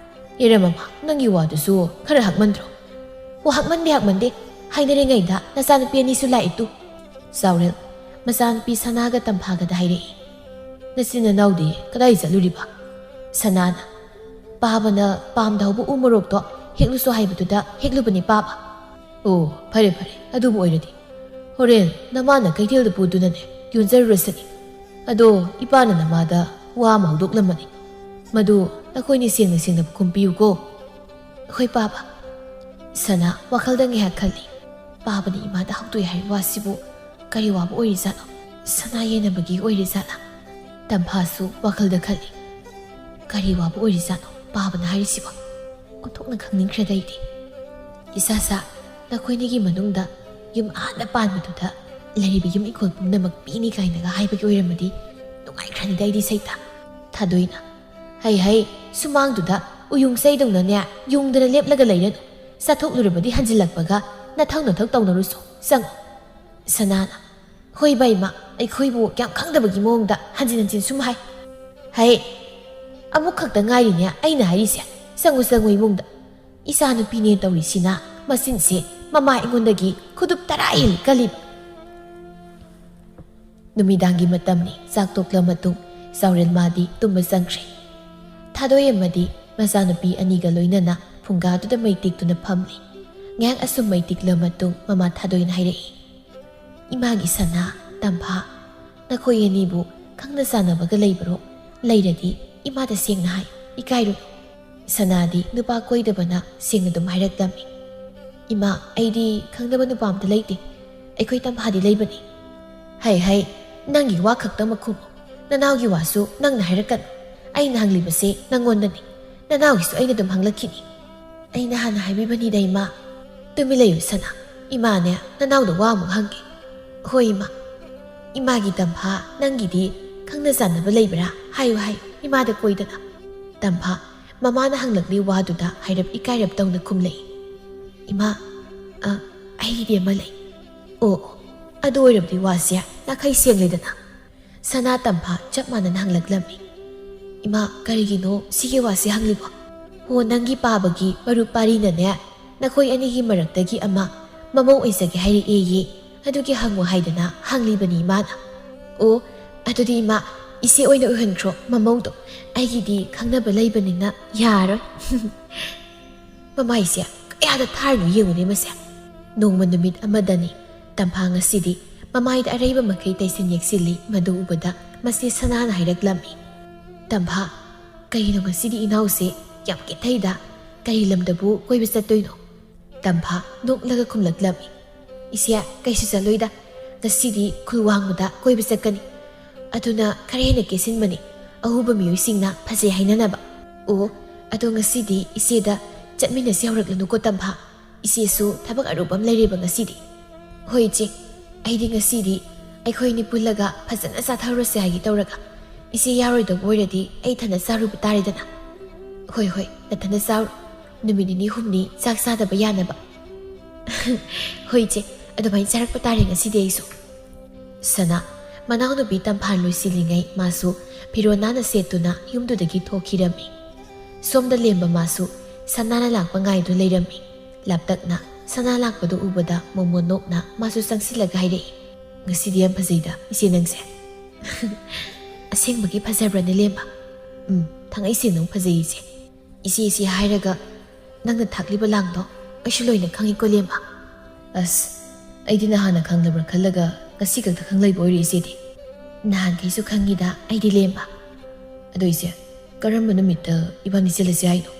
ꯏꯔꯝ ꯃꯃꯥ, ꯅꯪꯒꯤ ꯋꯥꯗꯨꯁꯨ ꯈꯔ ꯍꯛꯃꯟꯗ꯭ꯔꯣ? ꯍꯣ, ꯍꯛꯃꯟꯗꯦ, ꯍꯛꯃꯟꯗꯦ꯫ ꯍꯥꯏꯅꯔꯤꯉꯩꯗ ꯅꯆꯥꯅꯨꯄꯤ ꯑꯅꯤꯁꯨ ꯂꯥꯛꯑꯦ ꯇꯨ꯫ ꯆꯥꯎꯔꯦꯜ ꯃꯆꯥꯅꯨꯄꯤ ꯁꯅꯥꯒ ꯇꯝꯐꯥꯒꯗ ꯍꯥꯏꯔꯛꯏ꯫ ꯅꯆꯤꯟ ꯅꯅꯥꯎꯗꯤ ꯀꯗꯥꯏ ꯆꯠꯂꯨꯔꯤꯕ? ꯁꯅꯥꯅ, ꯄꯥꯕꯅ ꯄꯥꯝꯗ ꯍꯧꯕ ꯎ ꯃꯣꯔꯣꯛꯇꯣ ꯍꯦꯛꯂꯨꯁꯣ ꯍꯥꯏꯕꯗꯨꯗ ꯍꯦꯛꯂꯨꯕꯅꯤ ꯄꯥꯕ꯫ ꯑꯣ, ꯐꯔꯦ ꯐꯔꯦ, ꯑꯗꯨꯕꯨ ꯑꯣꯏꯔꯗꯤ ꯍꯣꯔꯦꯟ ꯅꯃꯥꯅ ꯀꯩꯊꯦꯜꯗ ꯄꯨꯗꯨꯅꯅꯦ ꯌꯣꯟꯖꯔꯨꯔꯁꯅꯤ꯫ ꯑꯗꯣ ꯏꯄꯥꯅ ꯅꯃꯥꯗ ꯋꯥ ꯑꯃ ꯍꯧꯗꯣꯛꯂꯝꯃꯅꯤ, ꯃꯗꯨ ꯅꯈꯣꯏꯅꯤ ꯁꯦꯡꯅ ꯁꯦꯡꯅ ꯈꯨꯝꯕꯤꯌꯨꯀꯣ꯫ ꯍꯣꯏ ꯄꯥꯕ꯫ ꯁꯅꯥ ꯋꯥꯈꯜꯗ ꯉꯥꯏꯍꯥꯛ ꯈꯜꯂꯤ꯫ ꯄꯥꯕꯅ ꯏꯃꯥꯗ ꯍꯧꯗꯣꯛꯑꯦ ꯍꯥꯏꯕ ꯋꯥꯁꯤꯕꯨ ꯀꯔꯤ ꯋꯥꯕ ꯑꯣꯏꯔꯤꯖꯥꯠꯅꯣ? ꯁꯅꯥ ꯌꯦꯟꯅꯕꯒꯤ ꯑꯣꯏꯔꯤꯖꯥꯠꯂꯥ? ꯇꯝꯐꯥꯁꯨ ꯋꯥꯈꯜꯗ ꯈꯜꯂꯤ꯫ ꯀꯔꯤ ꯋꯥꯕ ꯑꯣꯏꯔꯤꯖꯥꯠꯅꯣ ꯄꯥꯕꯅ ꯍꯥꯏꯔꯤꯁꯤꯕꯣ? ꯑꯣꯟꯊꯣꯛꯅ ꯈꯪꯅꯤꯡꯈ꯭ꯔꯦꯗ ꯑꯩꯗꯤ꯫ ꯏꯁꯥ ꯁꯥ, ꯅꯈꯣꯏꯅꯤꯒꯤ ꯃꯅꯨꯡꯗ ꯌꯨꯝ ꯑꯍꯥꯟꯕ ꯄꯥꯟꯕꯗꯨꯗ ꯂꯩꯔꯤꯕ ꯌꯨꯝ ꯏꯪꯈꯣꯜ ꯄꯨꯝꯅꯃꯛ ꯄꯤꯅꯤ ꯀꯥꯏꯅꯒ ꯍꯥꯏꯕꯒꯤ ꯑꯣꯏꯔꯝꯃꯗꯤ ꯅꯨꯡꯉꯥꯏꯈ꯭ꯔꯅꯤꯗ ꯑꯩꯗꯤ ꯁꯩꯇ꯫ ꯊꯥꯗꯣꯏꯅ, ꯍꯩ ꯍꯩ, ꯁꯨꯃꯥꯡꯗꯨꯗ ꯎꯌꯨꯡ ꯆꯩꯗꯧꯅꯅꯦ ꯌꯨꯡꯗꯅ ꯂꯦꯞꯂꯒ ꯂꯩꯔꯅꯨ꯫ ꯆꯠꯊꯣꯛꯂꯨꯔꯕꯗꯤ ꯍꯟꯖꯤꯜꯂꯛꯄꯒ ꯅꯊꯧ ꯅꯊꯧ ꯇꯧꯅꯔꯨꯁꯣ, ꯆꯪꯉꯣ꯫ ꯁꯅꯥꯅ, ꯍꯣꯏ ꯕꯥꯏꯃ, ꯑꯩꯈꯣꯏꯕꯨ ꯀꯌꯥꯝ ꯈꯪꯗꯕꯒꯤ ꯃꯑꯣꯡꯗ ꯍꯟꯖꯤꯟ ꯍꯟꯖꯤꯟ ꯁꯨꯝ ꯍꯥꯏ꯫ ꯍꯩ, ꯑꯃꯨꯛ ꯈꯛꯇ ꯉꯥꯏꯔꯤꯅꯦ ꯑꯩꯅ ꯍꯥꯏꯔꯤꯁꯦ, ꯆꯪꯉꯨ ꯆꯪꯉꯨ ꯏꯃꯨꯡꯗ꯫ ꯏꯆꯥꯅꯨꯄꯤꯅꯦ ꯇꯧꯔꯤꯁꯤꯅ ꯃꯆꯤꯟꯁꯦ ꯃꯃꯥ ꯑꯩꯉꯣꯟꯗꯒꯤ ꯈꯨꯗꯨꯞ ꯇꯔꯥ ꯍꯦꯜꯂꯤ ꯀꯜꯂꯤꯕ꯫ ꯅꯨꯃꯤꯗꯥꯡꯒꯤ ꯃꯇꯝꯅꯤ꯫ ꯆꯥꯛ ꯇꯣꯛꯂ ꯃꯇꯨꯡ ꯆꯥꯎꯔꯦꯜ ꯃꯥꯗꯤ ꯇꯨꯝꯕ ꯆꯪꯈ꯭ꯔꯦ꯫ ꯊꯥꯗꯣꯏ ꯑꯃꯗꯤ ꯃꯆꯥꯅꯨꯄꯤ ꯑꯅꯤꯒ ꯂꯣꯏꯅꯅ ꯐꯨꯡꯒꯥꯗꯨꯗ ꯃꯩ ꯇꯤꯛꯇꯨꯅ ꯐꯝꯂꯤ꯫ ꯉꯥꯏꯍꯥꯛ ꯑꯁꯨꯝ ꯃꯩ ꯇꯤꯛꯂ ꯃꯇꯨꯡ ꯃꯃꯥ ꯊꯥꯗꯣꯏꯅ ꯍꯥꯏꯔꯛꯏ, "ꯏꯃꯥꯒꯤ ꯁꯅꯥ, ꯇꯝꯐꯥ, ꯅꯈꯣꯏ ꯑꯅꯤꯕꯨ ꯈꯪꯅ ꯆꯥꯟꯅꯕꯒ ꯂꯩꯕꯔꯣ? ꯂꯩꯔꯗꯤ ꯏꯃꯥꯗ ꯁꯦꯡꯅ ꯍꯥꯏ, ꯏꯀꯥꯏꯔꯨꯅꯨ꯫" ꯁꯅꯥꯗꯤ ꯅꯨꯄꯥ ꯀꯣꯏꯗꯕꯅ ꯁꯦꯡꯅ ꯑꯗꯨꯝ ꯍꯥꯏꯔꯛꯂꯝꯃꯤ꯫ "ꯏꯃꯥ, ꯑꯩꯗꯤ ꯈꯪꯅꯕ ꯅꯨꯄꯥ ꯑꯝꯇ ꯂꯩꯇꯦ꯫ ꯑꯩꯈꯣꯏ ꯇꯝꯐꯥꯗꯤ ꯂꯩꯕꯅꯤ꯫" "ꯍꯩ ꯍꯩ, "ꯅꯪꯒꯤ ꯋꯥ ꯈꯛꯇꯃꯛ ꯈꯨꯝꯃꯨ꯫ ꯅꯅꯥꯎꯒꯤ ꯋꯥꯁꯨ ꯅꯪꯅ ꯍꯥꯏꯔꯛꯀꯅꯨ꯫ ꯑꯩꯅ ꯍꯪꯂꯤꯕꯁꯦ ꯅꯪꯉꯣꯟꯗꯅꯤ꯫ ꯅꯅꯥꯎꯒꯤꯁꯨ ꯑꯩꯅ ꯑꯗꯨꯝ ꯍꯪꯂꯛꯈꯤꯅꯤ꯫ ꯑꯩꯅ ꯍꯥꯟꯅ ꯍꯥꯏꯕꯤꯕꯅꯤꯗ, ꯏꯃꯥ꯫ ꯇꯨꯃꯤꯟ ꯂꯩꯌꯨ, ꯁꯅꯥ꯫ ꯏꯃꯥꯅꯦ, ꯅꯅꯥꯎꯗ ꯋꯥ ꯑꯃꯨꯛ ꯍꯪꯒꯦ꯫" "ꯍꯣꯏ, ꯏꯃꯥ꯫" "ꯏꯃꯥꯒꯤ ꯇꯝꯐꯥ, ꯅꯪꯒꯤꯗꯤ ꯈꯪꯅ ꯆꯥꯟꯅꯕ ꯂꯩꯕ꯭ꯔꯥ? ꯍꯥꯏꯌꯨ, ꯍꯥꯏꯌꯨ, ꯏꯃꯥꯗ ꯀꯣꯏꯗꯅ꯫" ꯇꯝꯐꯥ, ꯃꯃꯥꯅ ꯍꯪꯂꯛꯂꯤ ꯋꯥꯗꯨꯗ ꯍꯥꯏꯔꯞ ꯏꯀꯥꯏꯔꯞ ꯇꯧꯅ ꯈꯨꯝꯂꯛꯏ꯫ "ꯏꯃꯥ, ꯑ, ꯑꯩꯒꯤꯗꯤ ꯑꯃ ꯂꯩ꯫" "ꯑꯣ, ꯑꯣ, ꯑꯗꯨ ꯑꯣꯏꯔꯕꯗꯤ ꯋꯥꯁꯦ ꯅꯥꯈꯩ ꯁꯦꯡꯂꯦꯗꯅ꯫" ꯁꯅꯥ ꯇꯝꯐꯥ ꯆꯞ ꯃꯥꯟꯅꯅ ꯍꯪꯂꯛꯂꯝꯃꯤ꯫ "ꯏꯃꯥ, ꯀꯔꯤꯒꯤꯅꯣ ꯁꯤꯒꯤ ꯋꯥꯁꯦ ꯍꯪꯂꯤꯕꯣ?" "ꯍꯣ, ꯅꯪꯒꯤ ꯄꯥꯕꯒꯤ ꯃꯔꯨꯞ ꯄꯥꯔꯤꯅꯅꯦ, ꯅꯈꯣꯏ ꯑꯅꯤꯒꯤ ꯃꯔꯛꯇꯒꯤ ꯑꯃ ꯃꯃꯧ ꯑꯣꯏꯖꯒꯦ ꯍꯥꯏꯔꯛꯑꯦꯌꯦ꯫ ꯑꯗꯨꯒꯤ ꯍꯪꯉꯨ ꯍꯥꯏꯗꯅ ꯍꯪꯂꯤꯕꯅꯤ ꯏꯃꯥꯅ꯫" "ꯑꯣ, ꯑꯗꯨꯗꯤ ꯏꯃꯥ, ꯏꯆꯦ ꯑꯣꯏꯅ ꯑꯣꯏꯍꯟꯈ꯭ꯔꯣ ꯃꯃꯧꯗꯣ꯫ ꯑꯩꯒꯤꯗꯤ ꯈꯪꯅꯕ ꯂꯩꯕꯅꯤꯅ ꯌꯥꯔꯣꯏ꯫" ꯃꯃꯥꯏꯁꯦ ꯀꯌꯥꯗ ꯊꯥꯔꯤꯅꯣ ꯌꯦꯡꯉꯨꯅꯦ ꯃꯁꯦ꯫ ꯅꯣꯡꯃ ꯅꯨꯃꯤꯠ ꯑꯃꯗꯅꯤ ꯇꯝꯐꯥ ꯉꯁꯤꯗꯤ ꯃꯃꯥꯏꯗ ꯑꯔꯩꯕ ꯃꯈꯩ ꯇꯩꯁꯤꯟ ꯌꯦꯛꯁꯤꯜꯂꯤ꯫ ꯃꯗꯨ ꯎꯕꯗ ꯃꯁꯦ ꯁꯅꯥꯅ ꯍꯥꯏꯔꯛꯂꯝꯃꯤ, "ꯇꯝꯐꯥ, ꯀꯩꯅꯣ ꯉꯁꯤꯗꯤ ꯏꯅꯥꯎꯁꯦ ꯌꯥꯝ ꯀꯦꯊꯩꯗ? ꯀꯔꯤ ꯂꯝꯗꯕꯨ ꯀꯣꯏꯕ ꯆꯠꯇꯣꯏꯅꯣ?" ꯇꯝꯐꯥ ꯅꯣꯛꯂꯒ ꯈꯨꯝꯂꯛꯂꯝꯃꯤ, "ꯏꯆꯦ, ꯀꯩꯁꯨ ꯆꯠꯂꯣꯏꯗ꯫ ꯉꯁꯤꯗꯤ ꯈꯨꯜ ꯋꯥꯡꯃꯗ ꯀꯣꯏꯕ ꯆꯠꯀꯅꯤ꯫ ꯑꯗꯨꯅ ꯈꯔ ꯍꯦꯟꯅ ꯀꯦꯁꯤꯟꯕꯅꯤ, ꯑꯎꯕ ꯃꯤꯑꯣꯏꯁꯤꯡꯅ ꯐꯖꯩ ꯍꯥꯏꯅꯅꯕ꯫" "ꯑꯣ, ꯑꯗꯣ ꯉꯁꯤꯗꯤ ꯏꯆꯦꯗ ꯆꯠꯃꯤꯟꯅꯁꯤ ꯍꯧꯔꯛꯂꯅꯨꯀꯣ ꯇꯝꯐꯥ꯫ ꯏꯆꯦꯁꯨ ꯊꯕꯛ ꯑꯔꯨꯕ ꯑꯃ ꯂꯩꯔꯦꯕ ꯉꯁꯤꯗꯤ꯫" "ꯍꯣꯏ ꯏꯆꯦ, ꯑꯩꯗꯤ ꯉꯁꯤꯗꯤ ꯑꯩꯈꯣꯏ ꯑꯅꯤ ꯄꯨꯜꯂꯒ ꯐꯖꯅ ꯆꯥꯊꯔꯨꯔꯁꯦ ꯍꯥꯏꯒꯦ ꯇꯧꯔꯒ, ꯏꯆꯦ ꯌꯥꯎꯔꯣꯏꯗꯕ ꯑꯣꯏꯔꯗꯤ ꯑꯩ ꯏꯊꯟꯗ ꯆꯥꯔꯨꯕ ꯇꯥꯔꯦꯗꯅ꯫" "ꯍꯣꯏ, ꯍꯣꯏ, ꯅꯊꯟꯗ ꯆꯥꯔꯣ꯫ ꯅꯨꯃꯤꯠ ꯅꯤꯅꯤ ꯍꯨꯝꯅꯤ ꯆꯥꯛ ꯆꯥꯗꯕ ꯌꯥꯅꯕ꯫" "ꯍꯣꯏ ꯏꯆꯦ, ꯑꯗꯨꯃꯥꯏꯅ ꯆꯥꯔꯛꯄ ꯇꯥꯔꯦ ꯉꯁꯤꯗꯤ ꯑꯩꯁꯨ꯫" ꯁꯅꯥ, ꯃꯅꯥꯎꯅꯨꯄꯤ ꯇꯝꯐꯥ ꯂꯣꯏꯁꯤꯜꯂꯤꯉꯩ ꯃꯥꯁꯨ ꯐꯤꯔꯣꯜ ꯅꯥꯟꯅ ꯁꯦꯠꯇꯨꯅ ꯌꯨꯝꯗꯨꯗꯒꯤ ꯊꯣꯛꯈꯤꯔꯝꯃꯤ꯫ ꯁꯣꯝꯗ ꯂꯦꯝꯕ ꯃꯥꯁꯨ ꯁꯅꯥꯅ ꯂꯥꯛꯄ ꯉꯥꯏꯗꯨ ꯂꯩꯔꯝꯃꯤ꯫ ꯂꯥꯞꯇꯛꯅ ꯁꯅꯥ ꯂꯥꯛꯄꯗꯨ ꯎꯕꯗ ꯃꯣꯃꯣꯟ ꯅꯣꯛꯅ ꯃꯥꯁꯨ ꯆꯪꯁꯤꯜꯂꯒ ꯍꯥꯏꯔꯛꯏ, "ꯉꯁꯤꯗꯤ ꯌꯥꯝ ꯐꯖꯩꯗ ꯏꯆꯦ ꯅꯪꯁꯦ꯫" "ꯑꯁꯦꯡꯕꯒꯤ ꯐꯖꯕ꯭ꯔꯅꯦ ꯂꯦꯝꯕ?" "ꯎꯝ, ꯊꯥꯡꯉꯩ ꯁꯦꯡꯅ ꯐꯖꯩ ꯏꯆꯦ꯫" "ꯏꯆꯦ, ꯏꯆꯦ ꯍꯥꯏꯔꯒ ꯅꯪꯅ ꯊꯥꯛꯂꯤꯕ ꯂꯥꯡꯗꯣ ꯑꯩꯁꯨ ꯂꯣꯏꯅ ꯈꯪꯉꯤꯀꯣ ꯂꯦꯝꯕ꯫" "ꯑꯁ, ꯑꯩꯗꯤ ꯅꯍꯥꯟꯅ ꯈꯪꯂꯕ꯭ꯔꯥ ꯈꯜꯂꯒ ꯉꯁꯤ ꯈꯛꯇ ꯈꯪꯂꯛꯏꯕ ꯑꯣꯏꯔꯦ ꯏꯆꯦꯗꯤ꯫" "ꯅꯍꯥꯟꯈꯩꯁꯨ ꯈꯪꯉꯤꯗ ꯑꯩꯗꯤ ꯂꯦꯝꯕ꯫" "ꯑꯗꯣ ꯏꯆꯦ, ꯀꯔꯝꯕ ꯅꯨꯃꯤꯠꯇ ꯏꯕꯥꯅꯤ ꯆꯠꯂꯁꯦ ꯍꯥꯏꯅꯣ?"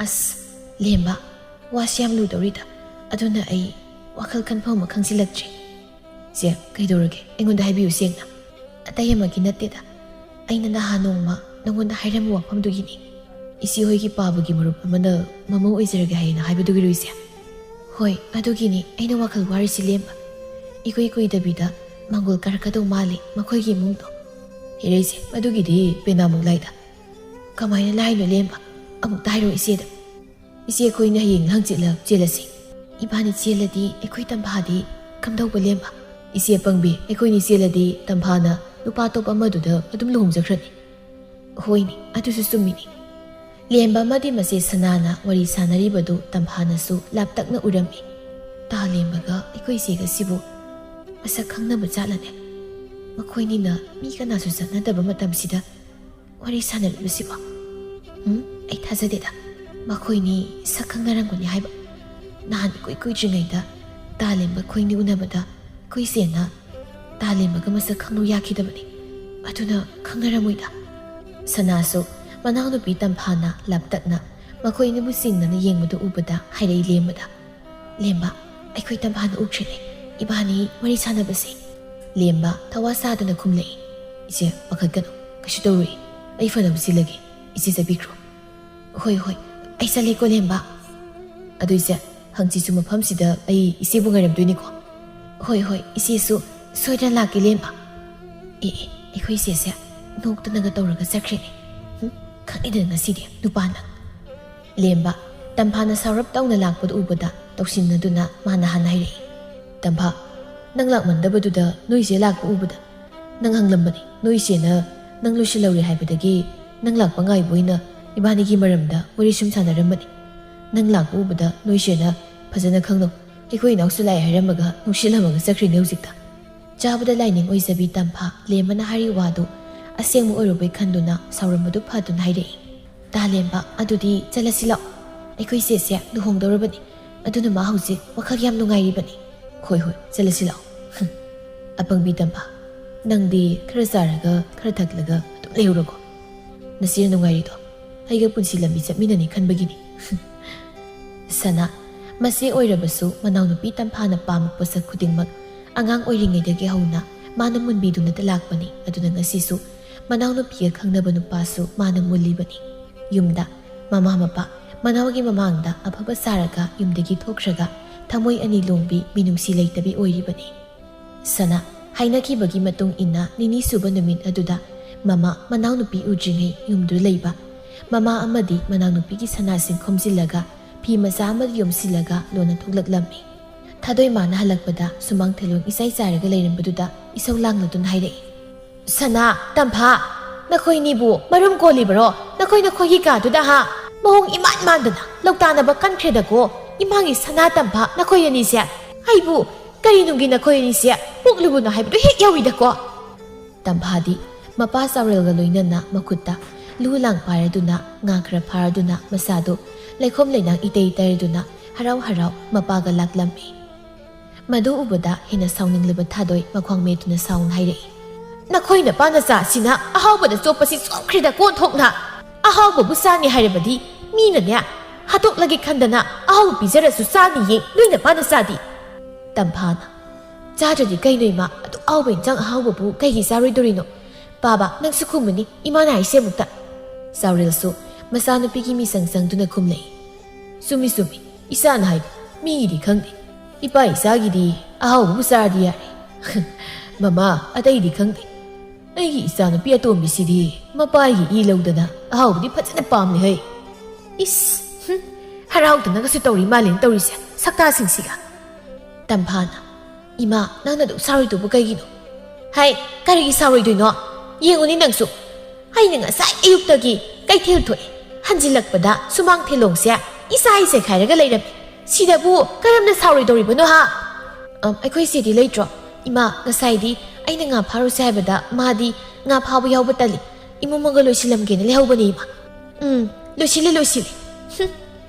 "ꯑꯁ, ꯂꯦꯝꯕ, ꯋꯥꯁꯤ ꯌꯥꯝ ꯂꯨꯗꯧꯔꯤꯗ꯫ ꯑꯗꯨꯅ ꯑꯩ ꯋꯥꯈꯜ ꯈꯟꯐꯝ ꯑꯃ ꯈꯪꯖꯤꯜꯂꯛꯇ꯭ꯔꯦ꯫" ꯆꯦ, ꯀꯩꯗꯧꯔꯒꯦ? ꯑꯩꯉꯣꯟꯗ ꯍꯥꯏꯕꯤꯌꯨ ꯁꯦꯡꯅ꯫ ꯑꯇꯩ ꯑꯃꯒꯤ ꯅꯠꯇꯦꯗ, ꯑꯩꯅ ꯅꯍꯥꯟ ꯅꯣꯡꯃ ꯅꯉꯣꯟꯗ ꯍꯥꯏꯔꯝꯕ ꯋꯥꯐꯝꯗꯨꯒꯤꯅꯤ꯫ ꯏꯆꯦ ꯍꯣꯏꯒꯤ ꯄꯥꯕꯒꯤ ꯃꯔꯨꯞ ꯑꯃꯅ ꯃꯃꯧ ꯑꯣꯏꯖꯔꯒꯦ ꯍꯥꯏꯅ ꯍꯥꯏꯕꯗꯨꯒꯤꯔꯣ ꯏꯆꯦ? ꯍꯣꯏ, ꯑꯗꯨꯒꯤꯅꯤ ꯑꯩꯅ ꯋꯥꯈꯜ ꯋꯥꯔꯤꯁꯤ ꯂꯦꯝꯕ꯫ ꯏꯀꯨꯏ ꯀꯨꯏꯗꯕꯤꯗ ꯃꯥꯡꯒꯣꯜ ꯀꯥꯔꯛꯀꯗꯧ ꯃꯥꯜꯂꯤ ꯃꯈꯣꯏꯒꯤ ꯏꯃꯨꯡꯗꯣ꯫ ꯍꯦꯔꯦ ꯏꯆꯦ, ꯑꯗꯨꯒꯤꯗꯤ ꯄꯦꯅꯥꯃꯨꯛ ꯂꯥꯏꯗ꯫ ꯀꯃꯥꯏꯅ ꯂꯥꯏꯅꯣ ꯂꯦꯝꯕ? ꯑꯃꯨꯛꯇ ꯍꯥꯏꯔꯣ ꯏꯆꯦꯗ꯫ ꯏꯆꯦ, ꯑꯩꯈꯣꯏꯅ ꯍꯌꯦꯡ ꯍꯪꯆꯤꯠꯂ ꯆꯦꯜꯂꯁꯤ꯫ ꯏꯕꯥꯅꯤ ꯆꯦꯜꯂꯗꯤ ꯑꯩꯈꯣꯏ ꯇꯝꯐꯥꯗꯤ ꯀꯝꯗꯧꯕ ꯂꯦꯝꯕ? ꯏꯆꯦ ꯑꯄꯪꯕꯤ, ꯑꯩꯈꯣꯏꯅꯤ ꯆꯦꯜꯂꯗꯤ ꯇꯝꯐꯥꯅ ꯅꯨꯄꯥ ꯑꯇꯣꯞꯄ ꯑꯃꯗꯨꯗ ꯑꯗꯨꯝ ꯂꯨꯍꯣꯡꯖꯈ꯭ꯔꯅꯤ꯫ ꯍꯣꯏꯅꯦ, ꯑꯗꯨꯁꯨ ꯆꯨꯝꯃꯤꯅꯦ꯫ ꯂꯦꯝꯕ ꯑꯃꯗꯤ ꯃꯆꯦ ꯁꯅꯥꯅ ꯋꯥꯔꯤ ꯁꯥꯟꯅꯔꯤꯕꯗꯨ ꯇꯝꯐꯥꯅꯁꯨ ꯂꯥꯞꯇꯛꯅ ꯎꯔꯝꯃꯤ꯫ ꯇꯥ ꯂꯦꯝꯕꯒ ꯑꯩꯈꯣꯏ ꯏꯆꯦꯒꯁꯤꯕꯨ ꯃꯁꯛ ꯈꯪꯅꯕ ꯖꯥꯠꯂꯅꯦ? ꯃꯈꯣꯏꯅꯤꯅ ꯃꯤ ꯀꯅꯥꯁꯨ ꯆꯠꯅꯗꯕ ꯃꯇꯝꯁꯤꯗ ꯋꯥꯔꯤ ꯁꯥꯟꯅꯔꯤꯕꯁꯤꯕꯣ? ꯎꯝ, ꯑꯩ ꯊꯥꯖꯗꯦꯗ꯫ ꯃꯈꯣꯏꯅꯤ ꯁꯛ ꯈꯪꯅꯔꯝꯒꯅꯤ ꯍꯥꯏꯕ꯫ ꯅꯍꯥꯟ ꯏꯀꯨꯏ ꯀꯨꯏꯗ꯭ꯔꯤꯉꯩꯗ ꯇꯥ ꯂꯦꯝꯕ ꯑꯩꯈꯣꯏꯅꯤ ꯎꯅꯕꯗ ꯑꯩꯈꯣꯏ ꯏꯆꯦꯅ ꯇꯥ ꯂꯦꯝꯕꯒ ꯃꯁꯛ ꯈꯪꯂꯨ ꯌꯥꯈꯤꯗꯕꯅꯤ꯫ ꯑꯗꯨꯅ ꯈꯪꯅꯔꯝꯃꯣꯏꯗ꯫ ꯁꯅꯥꯁꯨ ꯃꯅꯥꯎꯅꯨꯄꯤ ꯇꯝꯐꯥꯅ ꯂꯥꯞꯇꯛꯅ ꯃꯈꯣꯏ ꯑꯅꯤꯕꯨ ꯆꯤꯡꯅꯅ ꯌꯦꯡꯕꯗꯨ ꯎꯕꯗ ꯍꯥꯏꯔꯛꯏ ꯂꯦꯝꯕꯗ, "ꯂꯦꯝꯕ, ꯑꯩꯈꯣꯏ ꯇꯝꯐꯥꯅ ꯎꯈ꯭ꯔꯦꯅꯦ, ꯏꯕꯥꯅꯤ ꯋꯥꯔꯤ ꯁꯥꯟꯅꯕꯁꯦ꯫" ꯂꯦꯝꯕ ꯊꯋꯥ ꯁꯥꯗꯅ ꯈꯨꯝꯂꯛꯏ, "ꯏꯆꯦ, ꯄꯥꯈꯠꯀꯅꯨ, ꯀꯩꯁꯨ ꯇꯧꯔꯣꯏ꯫ ꯑꯩ ꯐꯅꯕ ꯁꯤꯜꯂꯒꯦ, ꯏꯆꯦ ꯆꯠꯄꯤꯈ꯭ꯔꯣ꯫" "ꯍꯣꯏ, ꯍꯣꯏ, ꯑꯩ ꯆꯠꯂꯦꯀꯣ ꯂꯦꯝꯕ꯫ ꯑꯗꯨ ꯏꯆꯦ, ꯍꯪꯆꯤꯠꯁꯨ ꯃꯐꯝꯁꯤꯗ ꯑꯩ ꯏꯆꯦꯕꯨ ꯉꯥꯏꯔꯝꯗꯣꯏꯅꯤꯀꯣ?" "ꯍꯣꯏ, ꯍꯣꯏ, ꯏꯆꯦꯁꯨ ꯁꯣꯏꯗꯅ ꯂꯥꯛꯀꯦ ꯂꯦꯝꯕ꯫" ꯑꯦ, ꯑꯦ, ꯑꯩꯈꯣꯏ ꯏꯆꯦꯁꯦ ꯅꯣꯛꯇꯅꯒ ꯇꯧꯔꯒ ꯆꯠꯈ꯭ꯔꯦꯅꯦ꯫ ꯍꯨꯝ, ꯈꯪꯉꯤꯗꯅ ꯁꯤꯗꯤ ꯅꯨꯄꯥꯅ꯫ ꯂꯦꯝꯕ, ꯇꯝꯐꯥꯅ ꯁꯥꯎꯔꯞ ꯇꯧꯅ ꯂꯥꯛꯄꯗꯨ ꯎꯕꯗ ꯇꯧꯁꯤꯟꯅꯗꯨꯅ ꯃꯥꯅ ꯍꯥꯟꯅ ꯍꯥꯏꯔꯛꯏ, "ꯇꯝꯐꯥ, ꯅꯪ ꯂꯥꯛꯃꯟꯗꯕꯗꯨꯗ ꯅꯣꯏ ꯏꯆꯦ ꯂꯥꯛꯄ ꯎꯕꯗ ꯅꯪ ꯍꯪꯂꯝꯕꯅꯤ꯫ ꯅꯣꯏ ꯏꯆꯦꯅ ꯅꯪ ꯂꯣꯏꯁꯤꯜꯍꯧꯔꯦ ꯍꯥꯏꯕꯗꯒꯤ ꯅꯪ ꯂꯥꯛꯄ ꯉꯥꯏꯕ ꯑꯣꯏꯅ ꯏꯕꯥꯅꯤꯒꯤ ꯃꯔꯝꯗ ꯋꯥꯔꯤ ꯁꯨꯝ ꯁꯥꯟꯅꯔꯝꯕꯅꯤ꯫ ꯅꯪ ꯂꯥꯛꯄ ꯎꯕꯗ ꯅꯣꯏ ꯏꯆꯦꯅ, 'ꯐꯖꯅ ꯈꯪꯅꯧ, ꯑꯩꯈꯣꯏ ꯏꯅꯥꯎꯁꯨ ꯂꯥꯛꯑꯦ,' ꯍꯥꯏꯔꯝꯃꯒ ꯅꯨꯡꯁꯤꯜꯂꯝꯃꯒ ꯆꯠꯈ꯭ꯔꯤꯅꯦ ꯍꯧꯖꯤꯛꯇ꯫" ꯆꯥꯕꯗ ꯂꯥꯏꯅꯤꯡ ꯑꯣꯏꯖꯕꯤ ꯇꯝꯐꯥ ꯂꯦꯝꯕꯅ ꯍꯥꯏꯔꯤ ꯋꯥꯗꯨ ꯑꯁꯦꯡꯕ ꯑꯣꯏꯔꯨꯕꯩ ꯈꯟꯗꯨꯅ ꯁꯥꯎꯔꯝꯕꯗꯨ ꯐꯗꯨꯅ ꯍꯥꯏꯔꯛꯏ, "ꯇꯥ ꯂꯦꯝꯕ, ꯑꯗꯨꯗꯤ ꯆꯠꯂꯁꯤ ꯂꯥꯛꯑꯣ꯫ ꯑꯩꯈꯣꯏ ꯏꯆꯦꯁꯦ ꯂꯨꯍꯣꯡꯗꯧꯔꯕꯅꯤ꯫ ꯑꯗꯨꯅ ꯃꯥ ꯍꯧꯖꯤꯛ ꯋꯥꯈꯜ ꯌꯥꯝ ꯅꯨꯡꯉꯥꯏꯔꯤꯕꯅꯤ꯫" "ꯍꯣꯏ, ꯍꯣꯏ, ꯆꯠꯂꯁꯤ ꯂꯥꯛꯑꯣ꯫" "ꯍꯨꯝ, ꯑꯄꯪꯕꯤ ꯇꯝꯐꯥ, ꯅꯪꯗꯤ ꯈꯔ ꯆꯥꯔꯒ ꯈꯔ ꯊꯛꯂꯒ ꯑꯗꯨꯝ ꯂꯩꯍꯧꯔꯣꯀꯣ꯫ ꯅꯆꯦꯅ ꯅꯨꯡꯉꯥꯏꯔꯤꯗꯣ ꯑꯩꯒ ꯄꯨꯟꯁꯤ ꯂꯝꯕꯤ ꯆꯠꯃꯤꯟꯅꯅꯤ ꯈꯟꯕꯒꯤꯅꯤ꯫" ꯁꯅꯥ, ꯃꯆꯦ ꯑꯣꯏꯔꯕꯁꯨ ꯃꯅꯥꯎꯅꯨꯄꯤ ꯇꯝꯐꯥꯅ ꯄꯥꯝꯕ ꯄꯣꯠꯁꯛ ꯈꯨꯗꯤꯡꯃꯛ ꯑꯉꯥꯡ ꯑꯣꯏꯔꯤꯉꯩꯗꯒꯤ ꯍꯧꯅ ꯃꯥꯅ ꯃꯨꯟꯕꯤꯗꯨꯅꯇ ꯂꯥꯛꯄꯅꯤ꯫ ꯑꯗꯨꯅ ꯉꯁꯤꯁꯨ ꯃꯅꯥꯎꯅꯨꯄꯤꯒ ꯈꯪꯅꯕ ꯅꯨꯄꯥꯁꯨ ꯃꯥꯅ ꯃꯨꯜꯂꯤꯕꯅꯤ꯫ ꯌꯨꯝꯗ ꯃꯃꯥ ꯃꯄꯥ, ꯃꯅꯥꯎꯒꯤ ꯃꯃꯥꯡꯗ ꯑꯐꯕ ꯁꯥꯔꯒ ꯌꯨꯝꯗꯒꯤ ꯊꯣꯛꯈ꯭ꯔꯒ ꯊꯃꯣꯏ ꯑꯅꯤ ꯂꯣꯡꯕꯤ, ꯃꯤꯅꯨꯡꯁꯤ ꯂꯩꯇꯕꯤ ꯑꯣꯏꯔꯤꯕꯅꯤ꯫ ꯁꯅꯥ ꯍꯥꯏꯅꯈꯤꯕꯒꯤ ꯃꯇꯨꯡ ꯏꯟꯅ ꯅꯤꯅꯤ ꯁꯨꯕ ꯅꯨꯃꯤꯠ ꯑꯗꯨꯗ ꯃꯃꯥ ꯃꯅꯥꯎꯅꯨꯄꯤ ꯎꯗ꯭ꯔꯤꯉꯩ ꯌꯨꯝꯗꯨ ꯂꯩꯕ ꯃꯃꯥ ꯑꯃꯗꯤ ꯃꯅꯥꯎꯅꯨꯄꯤꯒꯤ ꯁꯅꯥꯁꯤꯡ ꯈꯣꯝꯖꯤꯜꯂꯒ ꯐꯤ ꯃꯆꯥ ꯑꯃꯗ ꯌꯣꯝꯁꯤꯜꯂꯒ ꯂꯣꯟꯅ ꯊꯣꯛꯂꯛꯂꯝꯃꯤ꯫ ꯊꯥꯗꯣꯏ ꯃꯥꯅ ꯍꯜꯂꯛꯄꯗ ꯁꯨꯃꯥꯡ ꯊꯦꯂꯣꯡ ꯏꯆꯥꯏ ꯆꯥꯏꯔꯒ ꯂꯩꯔꯝꯕꯗꯨꯗ ꯏꯁꯧ ꯂꯥꯡꯂꯗꯨꯅ ꯍꯥꯏꯔꯛꯏ, "ꯁꯅꯥ, ꯇꯝꯐꯥ, ꯅꯈꯣꯏꯅꯤꯕꯨ ꯃꯔꯨꯝ ꯀꯣꯜꯂꯤꯕꯔꯣ? ꯅꯈꯣꯏ ꯅꯈꯣꯏꯒꯤ ꯀꯥꯗꯨꯗ ꯍꯥ? ꯃꯑꯣꯡ ꯏꯃꯥꯟ ꯃꯥꯟꯗꯅ ꯂꯧꯇꯥꯅꯕ ꯀꯟꯈ꯭ꯔꯦꯗꯀꯣ꯫ ꯏꯃꯥꯒꯤ ꯁꯅꯥ ꯇꯝꯐꯥ, ꯅꯈꯣꯏ ꯑꯅꯤꯁꯦ꯫ ꯑꯩꯕꯨ ꯀꯔꯤꯅꯨꯡꯒꯤ ꯅꯈꯣꯏ ꯑꯅꯤꯁꯦ ꯄꯣꯛꯂꯨꯕꯅꯣ ꯍꯥꯏꯕꯗꯨ ꯍꯦꯛ ꯌꯥꯎꯏꯗꯀꯣ꯫" ꯇꯝꯐꯥꯗꯤ ꯃꯄꯥ ꯆꯥꯎꯔꯦꯜꯒ ꯂꯣꯏꯅꯅ ꯃꯈꯨꯠꯇ ꯂꯨ ꯂꯥꯡ ꯄꯥꯏꯔꯗꯨꯅ, ꯉꯥ ꯈꯔ ꯐꯥꯔꯗꯨꯅ, ꯃꯁꯥꯗꯨ ꯂꯩꯈꯣꯝ ꯂꯩꯅꯥꯡ ꯏꯇꯩ ꯇꯩꯔꯗꯨꯅ ꯍꯔꯥꯎ ꯍꯔꯥꯎ ꯃꯄꯥꯒ ꯂꯥꯛꯂꯝꯃꯤ꯫ ꯃꯗꯨ ꯎꯕꯗ ꯍꯦꯟꯅ ꯁꯥꯎꯅꯤꯡꯂꯕ ꯊꯥꯗꯣꯏ ꯃꯈ꯭ꯋꯥꯡ ꯃꯦꯠꯇꯨꯅ ꯁꯥꯎꯅ ꯍꯥꯏꯔꯛꯏ, "ꯅꯈꯣꯏ ꯅꯄꯥ ꯅꯆꯥꯁꯤꯅ ꯑꯍꯥꯎꯕꯗ ꯆꯣꯞꯄꯁꯤ ꯆꯣꯞꯈ꯭ꯔꯦꯗ ꯀꯣꯟꯊꯣꯛꯅ꯫ ꯑꯍꯥꯎꯕꯕꯨ ꯆꯥꯅꯤ ꯍꯥꯏꯔꯕꯗꯤ ꯃꯤꯅꯅꯦ ꯍꯥꯠꯇꯣꯛꯂꯒꯦ ꯈꯟꯗꯅ ꯑꯍꯥꯎꯕ ꯄꯤꯖꯔꯁꯨ ꯆꯥꯅꯤꯌꯦ ꯅꯣꯏ ꯅꯄꯥ ꯅꯆꯥꯗꯤ꯫" ꯇꯝꯐꯥꯅ, "ꯆꯥꯗ꯭ꯔꯗꯤ ꯀꯩꯅꯣ ꯏꯃꯥ? ꯑꯗꯨꯛ ꯍꯥꯎꯕ ꯏꯟꯁꯥꯡ ꯑꯍꯥꯎꯕꯕꯨ ꯀꯩꯒꯤ ꯆꯥꯔꯣꯏꯗꯣꯔꯤꯅꯣ? ꯄꯥꯕ, ꯅꯪꯁꯨ ꯈꯨꯝꯃꯨꯅꯤ ꯏꯃꯥꯅ ꯍꯥꯏꯁꯦ ꯑꯃꯨꯛꯇ꯫" ꯆꯥꯎꯔꯦꯜꯁꯨ ꯃꯆꯥꯅꯨꯄꯤꯒꯤ ꯃꯤꯆꯪ ꯆꯪꯗꯨꯅ ꯈꯨꯝꯂꯛꯏ, "ꯆꯨꯝꯃꯤ ꯆꯨꯝꯃꯤ, ꯏꯆꯥꯅ ꯍꯥꯏꯗꯣ ꯃꯤꯒꯤꯗꯤ ꯈꯪꯗꯦ꯫ ꯏꯄꯥ ꯏꯆꯥꯒꯤꯗꯤ ꯑꯍꯥꯎꯕꯕꯨ ꯆꯥꯔꯗꯤ ꯌꯥꯔꯦ꯫" "ꯃꯃꯥ, ꯑꯇꯩꯗꯤ ꯈꯪꯗꯦ꯫ ꯑꯩꯒꯤ ꯏꯆꯥꯅꯨꯄꯤ ꯑꯇꯣꯝꯕꯤꯁꯤꯗꯤ ꯃꯄꯥꯒꯤ ꯏ ꯂꯧꯗꯅ ꯑꯍꯥꯎꯕꯗꯤ ꯐꯖꯅ ꯄꯥꯝꯂꯦ ꯍꯩ꯫" "ꯏꯁ, ꯍꯨꯝ, ꯍꯔꯥꯎꯗꯅꯒꯁꯨ ꯇꯧꯔꯤ ꯃꯥꯜꯂꯦꯅ ꯇꯧꯔꯤꯁꯦ, ꯁꯛꯇꯥꯁꯤꯡꯁꯤꯒ꯫" ꯇꯝꯐꯥꯅ, "ꯏꯃꯥ, ꯅꯪꯅ ꯑꯗꯨꯛ ꯁꯥꯎꯔꯤꯗꯨꯕꯨ ꯀꯩꯒꯤꯅꯣ?" "ꯍꯥꯏ, ꯀꯔꯤꯒꯤ ꯁꯥꯎꯔꯣꯏꯗꯣꯏꯅꯣ? ꯌꯦꯡꯉꯨꯅꯤ ꯅꯪꯁꯨ꯫ ꯑꯩꯅ ꯉꯁꯥꯏ ꯑꯌꯨꯛꯇꯒꯤ ꯀꯩꯊꯦꯜ ꯊꯣꯛꯑꯦ꯫ ꯍꯟꯖꯤꯜꯂꯛꯄꯗ ꯁꯨꯃꯥꯡ ꯊꯦꯂꯣꯡꯁꯦ ꯏꯆꯥꯏ ꯆꯥꯏꯈꯥꯏꯔꯒ ꯂꯩꯔꯝꯃꯤ꯫ ꯁꯤꯗꯕꯨ ꯀꯔꯝꯅ ꯁꯥꯎꯔꯣꯏꯗꯧꯔꯤꯕꯅꯣ ꯍꯥ?" "ꯑꯝ, ꯑꯩꯈꯣꯏ ꯆꯦꯗꯤ ꯂꯩꯇ꯭ꯔꯣ? ꯏꯃꯥ, ꯉꯁꯥꯏꯗꯤ ꯑꯩꯅ ꯉꯥ ꯐꯥꯔꯨꯁꯦ ꯍꯥꯏꯕꯗ ꯃꯥꯗꯤ ꯉꯥ ꯐꯥꯕ ꯌꯥꯎꯕ ꯇꯜꯂꯤ꯫ ꯏꯃꯨꯡ ꯃꯪꯒꯣꯜ ꯂꯣꯏꯁꯤꯜꯂꯝꯒꯦꯅ ꯂꯩꯍꯧꯕꯅꯦ ꯏꯃꯥ꯫" "ꯎꯝ, ꯂꯣꯏꯁꯤꯜꯂꯦ, ꯂꯣꯏꯁꯤꯜꯂꯦ꯫ ꯍꯨꯝ,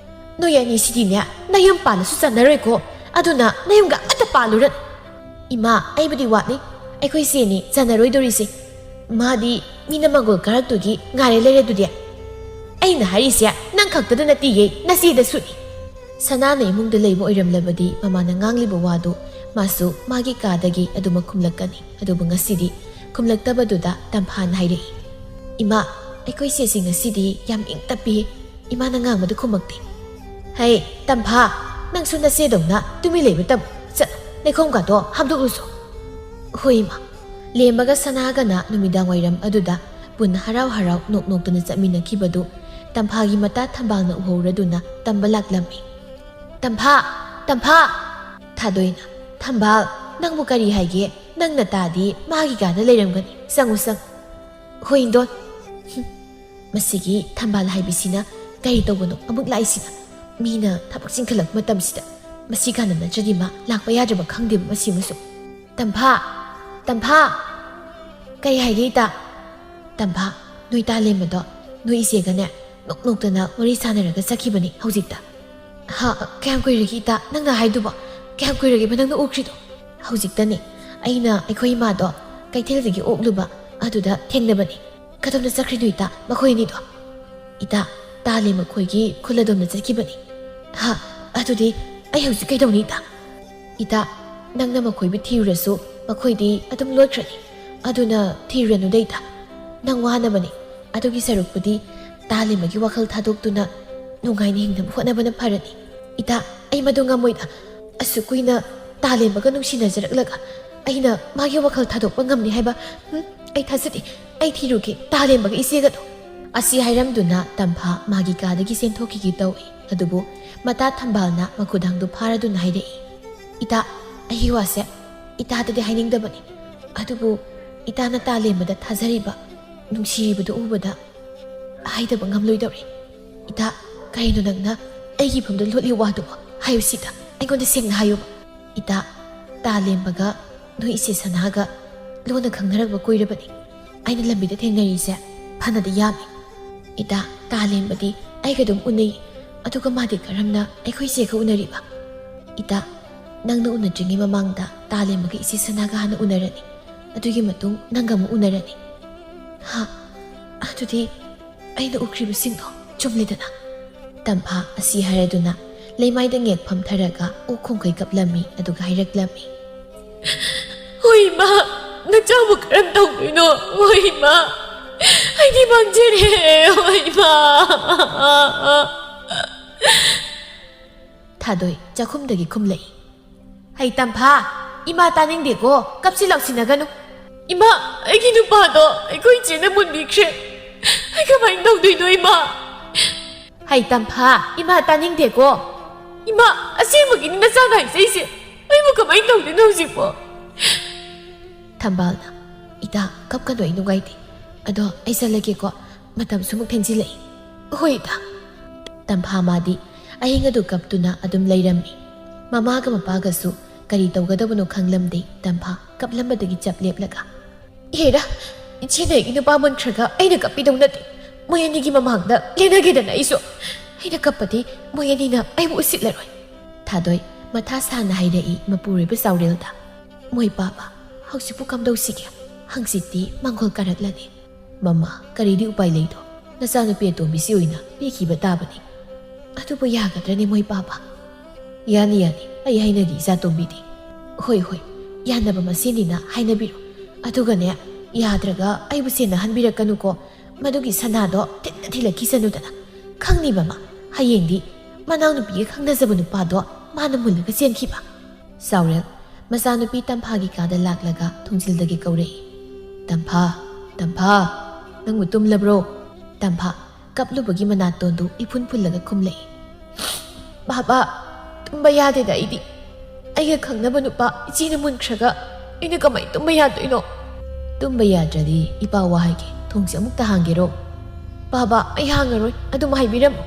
ꯅꯣꯏ ꯑꯅꯤꯁꯤꯗꯤꯅꯦ, ꯅꯌꯨꯝ ꯄꯥꯜꯂꯁꯨ ꯆꯟꯅꯔꯣꯏꯀꯣ꯫ ꯑꯗꯨꯅ ꯅꯌꯨꯝꯒ ꯑꯃꯠꯇ ꯄꯥꯜꯂꯨꯔꯅꯨ꯫" "ꯏꯃꯥ, ꯑꯩꯕꯨꯗꯤ ꯋꯥꯠꯂꯤ꯫ ꯑꯩꯈꯣꯏ ꯆꯦꯅꯤ ꯆꯟꯅꯔꯣꯏꯗꯣꯔꯤꯁꯦ꯫ ꯃꯥꯗꯤ ꯃꯤꯅ ꯃꯪꯒꯣꯜ ꯀꯥꯔꯛꯇꯨꯒꯤ ꯉꯥꯏꯔꯦ ꯂꯩꯔꯦ ꯑꯗꯨꯗꯤ꯫" "ꯑꯩꯅ ꯍꯥꯏꯔꯤꯁꯦ ꯅꯪ ꯈꯛꯇꯗ ꯅꯠꯇꯤꯌꯦ, ꯅꯆꯦꯗꯁꯨꯅꯤ꯫" ꯁꯅꯥꯅ ꯏꯃꯨꯡꯗ ꯂꯩꯕ ꯑꯣꯏꯔꯝꯂꯕꯗꯤ ꯃꯃꯥꯅ ꯉꯥꯡꯂꯤꯕ ꯋꯥꯗꯨ ꯃꯥꯁꯨ ꯃꯥꯒꯤ ꯀꯥꯗꯒꯤ ꯑꯗꯨꯃꯛ ꯈꯨꯝꯂꯛꯀꯅꯤ꯫ ꯑꯗꯨꯕꯨ ꯉꯁꯤꯗꯤ ꯈꯨꯝꯂꯛꯇꯕꯗꯨꯗ ꯇꯝꯐꯥꯅ ꯍꯥꯏꯔꯛꯏ, "ꯏꯃꯥ, ꯑꯩꯈꯣꯏ ꯆꯦꯁꯤ ꯉꯁꯤꯗꯤ ꯌꯥꯝ ꯏꯪ ꯇꯞꯄꯤ꯫ ꯏꯃꯥꯅ ꯉꯥꯡꯕꯗ ꯈꯨꯝꯃꯛꯇꯦ꯫" "ꯍꯩ, ꯇꯝꯐꯥ, ꯅꯪꯁꯨ ꯅꯆꯦꯗꯧꯅ ꯇꯨꯃꯤꯟ ꯂꯩꯕ ꯇꯝꯃꯨ꯫ ꯆꯠ, ꯂꯩꯈꯣꯝꯒꯗꯣ ꯍꯥꯝꯗꯣꯛꯂꯨꯆꯣ꯫" "ꯍꯣꯏ, ꯏꯃꯥ꯫" ꯂꯦꯝꯕꯒ ꯁꯅꯥꯒꯅ ꯅꯨꯃꯤꯗꯥꯡ ꯋꯥꯏꯔꯝ ꯑꯗꯨꯗ ꯄꯨꯟꯅ ꯍꯔꯥꯎ ꯍꯔꯥꯎ ꯅꯣꯛ ꯅꯣꯛꯇꯅ ꯆꯠꯃꯤꯟꯅꯈꯤꯕꯗꯨ ꯇꯝꯐꯥꯒꯤ ꯃꯇꯥ ꯊꯝꯕꯥꯜꯅ ꯎꯍꯧꯔꯗꯨꯅ ꯇꯝꯕ ꯂꯥꯛꯂꯝꯃꯤ꯫ "ꯇꯝꯐꯥ! ꯇꯝꯐꯥ!" "ꯊꯥꯗꯣꯏꯅ, ꯊꯝꯕꯥꯜ, ꯅꯪꯕꯨ ꯀꯔꯤ ꯍꯥꯏꯒꯦ? ꯅꯪ ꯅꯇꯥꯗꯤ ꯃꯥꯒꯤ ꯀꯥꯗ ꯂꯩꯔꯝꯒꯅꯤ꯫ ꯆꯪꯉꯨ, ꯆꯪꯉꯨ꯫" "ꯍꯣꯏ, ꯏꯟꯗꯣꯟ꯫" ꯍꯨꯝ, ꯃꯁꯤꯒꯤ ꯊꯝꯕꯥꯜ ꯍꯥꯏꯕꯤꯁꯤꯅ ꯀꯔꯤ ꯇꯧꯕꯅꯣ ꯑꯃꯨꯛ ꯂꯥꯛꯏꯁꯤꯅ? ꯃꯤꯅ ꯊꯕꯛ ꯆꯤꯟꯈꯠꯂꯛꯄ ꯃꯇꯝꯁꯤꯗ ꯃꯁꯤ ꯀꯥꯟꯅ ꯅꯠꯇ꯭ꯔꯗꯤ ꯃꯥ ꯂꯥꯛꯄ ꯌꯥꯗ꯭ꯔꯕ ꯈꯪꯗꯦꯕ ꯃꯁꯤꯃꯁꯨ꯫ "ꯇꯝꯐꯥ! ꯇꯝꯐꯥ!" "ꯀꯔꯤ ꯍꯥꯏꯒꯦ, ꯏꯇꯥ?" "ꯇꯝꯐꯥ, ꯅꯣꯏ ꯇꯥꯂꯦꯝꯕꯗꯣ ꯅꯣꯏ ꯏꯆꯦꯒꯅꯦ ꯅꯣꯛ ꯅꯣꯛꯇꯅ ꯋꯥꯔꯤ ꯁꯥꯟꯅꯔꯒ ꯆꯠꯈꯤꯕꯅꯤ ꯍꯧꯖꯤꯛꯇ꯫" "ꯍꯥ? ꯀꯌꯥꯝ ꯀꯨꯏꯔꯒꯦ, ꯏꯇꯥ, ꯅꯪꯅ ꯍꯥꯏꯗꯨꯕꯣ? ꯀꯌꯥꯝ ꯀꯨꯏꯔꯒꯦꯕ ꯅꯪꯅ ꯎꯈ꯭ꯔꯤꯗꯣ?" "ꯍꯧꯖꯤꯛꯇꯅꯤ꯫ ꯑꯩꯅ ꯑꯩꯈꯣꯏ ꯏꯃꯥꯗꯣ ꯀꯩꯊꯦꯜꯗꯒꯤ ꯑꯣꯛꯂꯨꯕ ꯑꯗꯨꯗ ꯊꯦꯡꯅꯕꯅꯤ꯫" "ꯀꯗꯣꯝꯗ ꯆꯠꯈ꯭ꯔꯤꯅꯣ, ꯏꯇꯥ, ꯃꯈꯣꯏ ꯑꯅꯤꯗꯣ?" "ꯏꯇꯥ, ꯇꯥꯂꯦꯝ ꯃꯈꯣꯏꯒꯤ ꯈꯨꯜ ꯑꯗꯣꯝꯗ ꯆꯠꯈꯤꯕꯅꯤ꯫" "ꯍꯥ? ꯑꯗꯨꯗꯤ ꯑꯩ ꯍꯧꯖꯤꯛ ꯀꯩꯗꯧꯅꯤ, ꯏꯇꯥ?" "ꯏꯇꯥ, ꯅꯪꯅ ꯃꯈꯣꯏꯕꯨ ꯊꯤꯔꯨꯔꯁꯨ ꯃꯈꯣꯏꯗꯤ ꯑꯗꯨꯝ ꯂꯣꯠꯈ꯭ꯔꯅꯤ꯫ ꯑꯗꯨꯅ ꯊꯤꯔꯨꯔꯅꯨꯗ, ꯏꯇꯥ꯫ ꯅꯪ ꯋꯥꯅꯕꯅꯤ꯫ ꯑꯗꯨꯒꯤ ꯁꯔꯨꯛꯄꯨꯗꯤ ꯇꯥꯂꯦꯝꯕꯒꯤ ꯋꯥꯈꯜ ꯊꯥꯗꯣꯛꯇꯨꯅ ꯅꯨꯡꯉꯥꯏꯅ ꯍꯤꯡꯅꯕ ꯍꯣꯠꯅꯕꯅ ꯐꯔꯅꯤ꯫" "ꯏꯇꯥ, ꯑꯩ ꯃꯗꯨ ꯉꯝꯃꯣꯏꯗ꯫ ꯑꯁꯨꯛ ꯀꯨꯏꯅ ꯇꯥꯂꯦꯝꯕꯒ ꯅꯨꯡꯁꯤꯅꯖꯔꯛꯂꯒ ꯑꯩꯅ ꯃꯥꯒꯤ ꯋꯥꯈꯜ ꯊꯥꯗꯣꯛꯄ ꯉꯝꯅꯤ ꯍꯥꯏꯕ, ꯍꯨꯝ? ꯑꯩ ꯊꯥꯖꯗꯦ꯫ ꯑꯩ ꯊꯤꯔꯨꯒꯦ ꯇꯥꯂꯦꯝꯕꯒ ꯏꯆꯦꯒꯗꯣ꯫" ꯑꯁꯤ ꯍꯥꯏꯔꯝꯗꯨꯅ ꯇꯝꯐꯥ ꯃꯥꯒꯤ ꯀꯥꯗꯒꯤ ꯆꯦꯟꯊꯣꯛꯈꯤꯒꯦ ꯇꯧꯏ꯫ ꯑꯗꯨꯕꯨ ꯃꯇꯥ ꯊꯝꯕꯥꯜꯅ ꯃꯈꯨꯗꯥꯡꯗꯨ ꯐꯥꯔꯗꯨꯅ ꯍꯥꯏꯔꯛꯏ, "ꯏꯇꯥ, ꯑꯩꯒꯤ ꯋꯥꯁꯦ ꯏꯇꯥꯗꯗꯤ ꯍꯥꯏꯅꯤꯡꯗꯕꯅꯤ꯫ ꯑꯗꯨꯕꯨ ꯏꯇꯥꯅ ꯇꯥꯂꯦꯝꯕꯗ ꯊꯥꯖꯔꯤꯕ, ꯅꯨꯡꯁꯤꯔꯤꯕꯗꯨ ꯎꯕꯗ ꯍꯥꯏꯗꯕ ꯉꯝꯂꯣꯏꯗꯧꯔꯦ꯫ ꯏꯇꯥ, ꯀꯔꯤꯅꯣ ꯅꯪꯅ ꯑꯩꯒꯤ ꯏꯐꯝꯗ ꯂꯣꯠꯂꯤ ꯋꯥꯗꯨꯕꯣ? ꯍꯥꯏꯌꯨ ꯁꯤꯗ, ꯑꯩꯉꯣꯟꯗ ꯁꯦꯡꯅ ꯍꯥꯏꯌꯨꯕ꯫" "ꯏꯇꯥ, ꯇꯥꯂꯦꯝꯕꯒ ꯅꯣꯏ ꯏꯆꯦ ꯁꯅꯥꯒ ꯂꯣꯟꯅ ꯈꯪꯅꯔꯛꯄ ꯀꯨꯏꯔꯕꯅꯤ꯫ ꯑꯩꯅ ꯂꯝꯕꯤꯗ ꯊꯦꯡꯅꯔꯤꯁꯦ ꯐꯅꯗꯤ ꯌꯥꯝꯃꯤ꯫ ꯏꯇꯥ, ꯇꯥꯂꯦꯝꯕꯗꯤ ꯑꯩꯒ ꯑꯗꯨꯝ ꯎꯅꯩ, ꯑꯗꯨꯒ ꯃꯥꯗꯤ ꯀꯔꯝꯅ ꯑꯩꯈꯣꯏ ꯏꯆꯦꯒ ꯎꯅꯔꯤꯕ? ꯏꯇꯥ, ꯅꯪꯅ ꯎꯅꯗ꯭ꯔꯤꯉꯩ ꯃꯃꯥꯡꯗ ꯇꯥꯂꯦꯝꯕꯒ ꯏꯆꯦ ꯁꯅꯥꯒ ꯍꯥꯟꯅ ꯎꯅꯔꯅꯤ, ꯑꯗꯨꯒꯤ ꯃꯇꯨꯡ ꯅꯪꯒ ꯑꯃꯨꯛ ꯎꯅꯔꯅꯤ꯫" "ꯍꯥ? ꯑꯗꯨꯗꯤ ꯑꯩꯅ ꯎꯈ꯭ꯔꯤꯕꯁꯤꯡꯗꯣ ꯆꯨꯝꯂꯦꯗꯅ?" ꯇꯝꯐꯥ ꯑꯁꯤ ꯍꯥꯏꯔꯗꯨꯅ ꯂꯩꯃꯥꯏꯗ ꯉꯦꯛ ꯐꯝꯊꯔꯒ ꯎ ꯈꯣꯡꯈꯩ ꯀꯞꯂꯝꯃꯤ, ꯑꯗꯨꯒ ꯍꯥꯏꯔꯛꯂꯝꯃꯤ꯫ "ꯍꯣꯏ ꯏꯃꯥ, ꯅꯆꯥꯕꯨ ꯀꯔꯝ ꯇꯧꯗꯣꯏꯅꯣ? ꯍꯣꯏ ꯏꯃꯥ, ꯑꯩꯗꯤ ꯃꯥꯡꯖꯔꯦ꯫ ꯍꯣꯏ ꯏꯃꯥ!" ꯊꯥꯗꯣꯏ ꯆꯥꯛꯈꯨꯝꯗꯒꯤ ꯈꯨꯝꯂꯛꯏ꯫ "ꯍꯩ ꯇꯝꯐꯥ, ꯏꯃꯥ ꯇꯥꯅꯤꯡꯗꯦꯀꯣ, ꯀꯞꯁꯤ ꯂꯥꯎꯁꯤꯟꯅꯒꯅꯨ꯫" "ꯏꯃꯥ, ꯑꯩꯒꯤ ꯅꯨꯄꯥꯗꯣ ꯑꯩꯈꯣꯏ ꯏꯆꯦꯅ ꯃꯨꯟꯕꯤꯈ꯭ꯔꯦ꯫ ꯑꯩ ꯀꯃꯥꯏꯅ ꯇꯧꯗꯣꯏꯅꯣ ꯏꯃꯥ?" "ꯍꯩ ꯇꯝꯐꯥ, ꯏꯃꯥ ꯇꯥꯅꯤꯡꯗꯦꯀꯣ꯫" "ꯏꯃꯥ, ꯑꯁꯦꯡꯕꯒꯤꯅꯤ ꯅꯆꯥꯅ ꯍꯥꯏꯖꯩꯁꯦ꯫ ꯑꯩꯕꯨ ꯀꯃꯥꯏꯅ ꯇꯧꯗꯣꯏꯅꯣ ꯍꯧꯖꯤꯛꯄꯣ?" ꯊꯝꯕꯥꯜꯅ, "ꯏꯇꯥ, ꯀꯞꯀꯅꯨ, ꯑꯩ ꯅꯨꯡꯉꯥꯏꯇꯦ꯫ ꯑꯗꯣ ꯑꯩ ꯆꯠꯂꯒꯦꯀꯣ, ꯃꯇꯝꯁꯨ ꯑꯃꯨꯛ ꯊꯦꯡꯖꯤꯜꯂꯛꯏ꯫" "ꯍꯣꯏ ꯏꯇꯥ꯫" ꯇꯝꯐꯥ ꯃꯥꯗꯤ ꯑꯍꯤꯡ ꯑꯗꯨ ꯀꯞꯇꯨꯅ ꯑꯗꯨꯝ ꯂꯩꯔꯝꯃꯤ꯫ ꯃꯃꯥꯒ ꯃꯄꯥꯒꯁꯨ ꯀꯔꯤ ꯇꯧꯒꯗꯕꯅꯣ ꯈꯪꯂꯝꯗꯦ꯫ ꯇꯝꯐꯥ ꯀꯞꯂꯝꯕꯗꯒꯤ ꯆꯞ ꯂꯦꯞꯂꯒ, "ꯍꯦꯔꯥ, ꯏꯆꯦꯅ ꯑꯩꯒꯤ ꯅꯨꯄꯥ ꯃꯨꯟꯈ꯭ꯔꯒ ꯑꯩꯅ ꯀꯞꯄꯤꯗꯧ ꯅꯠꯇꯦ꯫ ꯃꯣꯏ ꯑꯅꯤꯒꯤ ꯃꯃꯥꯡꯗ ꯂꯦꯟꯅꯒꯦꯗꯅ ꯑꯩꯁꯨ꯫ ꯑꯩꯅ ꯀꯞꯄꯗꯤ ꯃꯣꯏ ꯑꯅꯤꯅ ꯑꯩꯕꯨ ꯎꯁꯤꯠꯂꯔꯣꯏ꯫" ꯊꯥꯗꯣꯏ ꯃꯊꯥ ꯁꯥꯅ ꯍꯥꯏꯔꯛꯏ ꯃꯄꯨꯔꯣꯏꯕ ꯆꯥꯎꯔꯦꯜꯗ꯫ "ꯃꯣꯏ ꯄꯥꯕ, ꯍꯧꯖꯤꯛꯄꯨ ꯀꯝꯗꯧꯁꯤꯒꯦ? ꯍꯪꯆꯤꯠꯇꯤ ꯃꯪꯒꯣꯜ ꯀꯥꯔꯛꯂꯅꯤ꯫" "ꯃꯃꯥ, ꯀꯔꯤꯗꯤ ꯎꯄꯥꯏ ꯂꯩꯗꯣ? ꯅꯆꯥꯅꯨꯄꯤ ꯑꯇꯣꯝꯕꯤꯁꯤ ꯑꯣꯏꯅ ꯄꯤꯈꯤꯕ ꯇꯥꯕꯅꯤ꯫" "ꯑꯗꯨꯕꯨ ꯌꯥꯒꯗ꯭ꯔꯅꯦ ꯃꯣꯏ ꯄꯥꯕ?" "ꯌꯥꯅꯤ, ꯌꯥꯅꯤ, ꯑꯩ ꯍꯥꯏꯅꯒꯦ ꯏꯆꯥꯇꯣꯝꯕꯤꯗꯤ꯫" "ꯍꯣꯏ, ꯍꯣꯏ, ꯌꯥꯅꯕ ꯃꯁꯦꯟꯅꯤꯅ ꯍꯥꯏꯅꯕꯤꯔꯣ꯫ ꯑꯗꯨꯒꯅꯦ, ꯌꯥꯗ꯭ꯔꯒ ꯑꯩꯕꯨ ꯁꯦꯟꯅꯍꯟꯕꯤꯔꯛꯀꯅꯨꯀꯣ꯫ ꯃꯗꯨꯒꯤ ꯁꯅꯥꯗꯣ ꯊꯤꯟꯅ ꯊꯤꯜꯂꯛꯈꯤꯁꯅꯨꯗꯅ꯫ ꯈꯪꯅꯤꯕ ꯃꯥ, ꯍꯌꯦꯡꯗꯤ ꯃꯅꯥꯎꯅꯨꯄꯤꯒ ꯈꯪꯅꯖꯕ ꯅꯨꯄꯥꯗꯣ ꯃꯥꯅ ꯃꯨꯜꯂꯒ ꯆꯦꯟꯈꯤꯕ꯫" ꯆꯥꯎꯔꯦꯜ ꯃꯆꯥꯅꯨꯄꯤ ꯇꯝꯐꯥꯒꯤ ꯀꯥꯗ ꯂꯥꯛꯂꯒ ꯊꯣꯡꯖꯤꯜꯗꯒꯤ ꯀꯧꯔꯛꯏ꯫ "ꯇꯝꯐꯥ, ꯇꯝꯐꯥ, ꯅꯪꯕꯨ ꯇꯨꯝꯂꯕ꯭ꯔꯣ?" ꯇꯝꯐꯥ ꯀꯞꯂꯨꯕꯒꯤ ꯃꯅꯥꯇꯣꯟꯗꯨ ꯏꯐꯨꯟ ꯐꯨꯜꯂꯒ ꯈꯨꯝꯂꯛꯏ꯫ "ꯕꯥꯕꯥ, ꯇꯨꯝꯕ ꯌꯥꯗꯦꯗ ꯑꯩꯗꯤ꯫ ꯑꯩꯒ ꯈꯪꯅꯕ ꯅꯨꯄꯥ ꯏꯆꯦꯅ ꯃꯨꯟꯈ꯭ꯔꯒ ꯑꯩꯅ ꯀꯃꯥꯏꯅ ꯇꯨꯝꯕ ꯌꯥꯗꯣꯏꯅꯣ?" "ꯇꯨꯝꯕ ꯌꯥꯗ꯭ꯔꯗꯤ ꯏꯄꯥ ꯋꯥ ꯍꯥꯏꯒꯦ, ꯊꯣꯡꯁꯦ ꯑꯃꯨꯛꯇ ꯍꯥꯡꯒꯦꯔꯣ?" "ꯕꯥꯕꯥ, ꯑꯩ ꯍꯥꯡꯉꯔꯣꯏ, ꯑꯗꯨꯝ ꯍꯥꯏꯕꯤꯔꯝꯃꯣ꯫"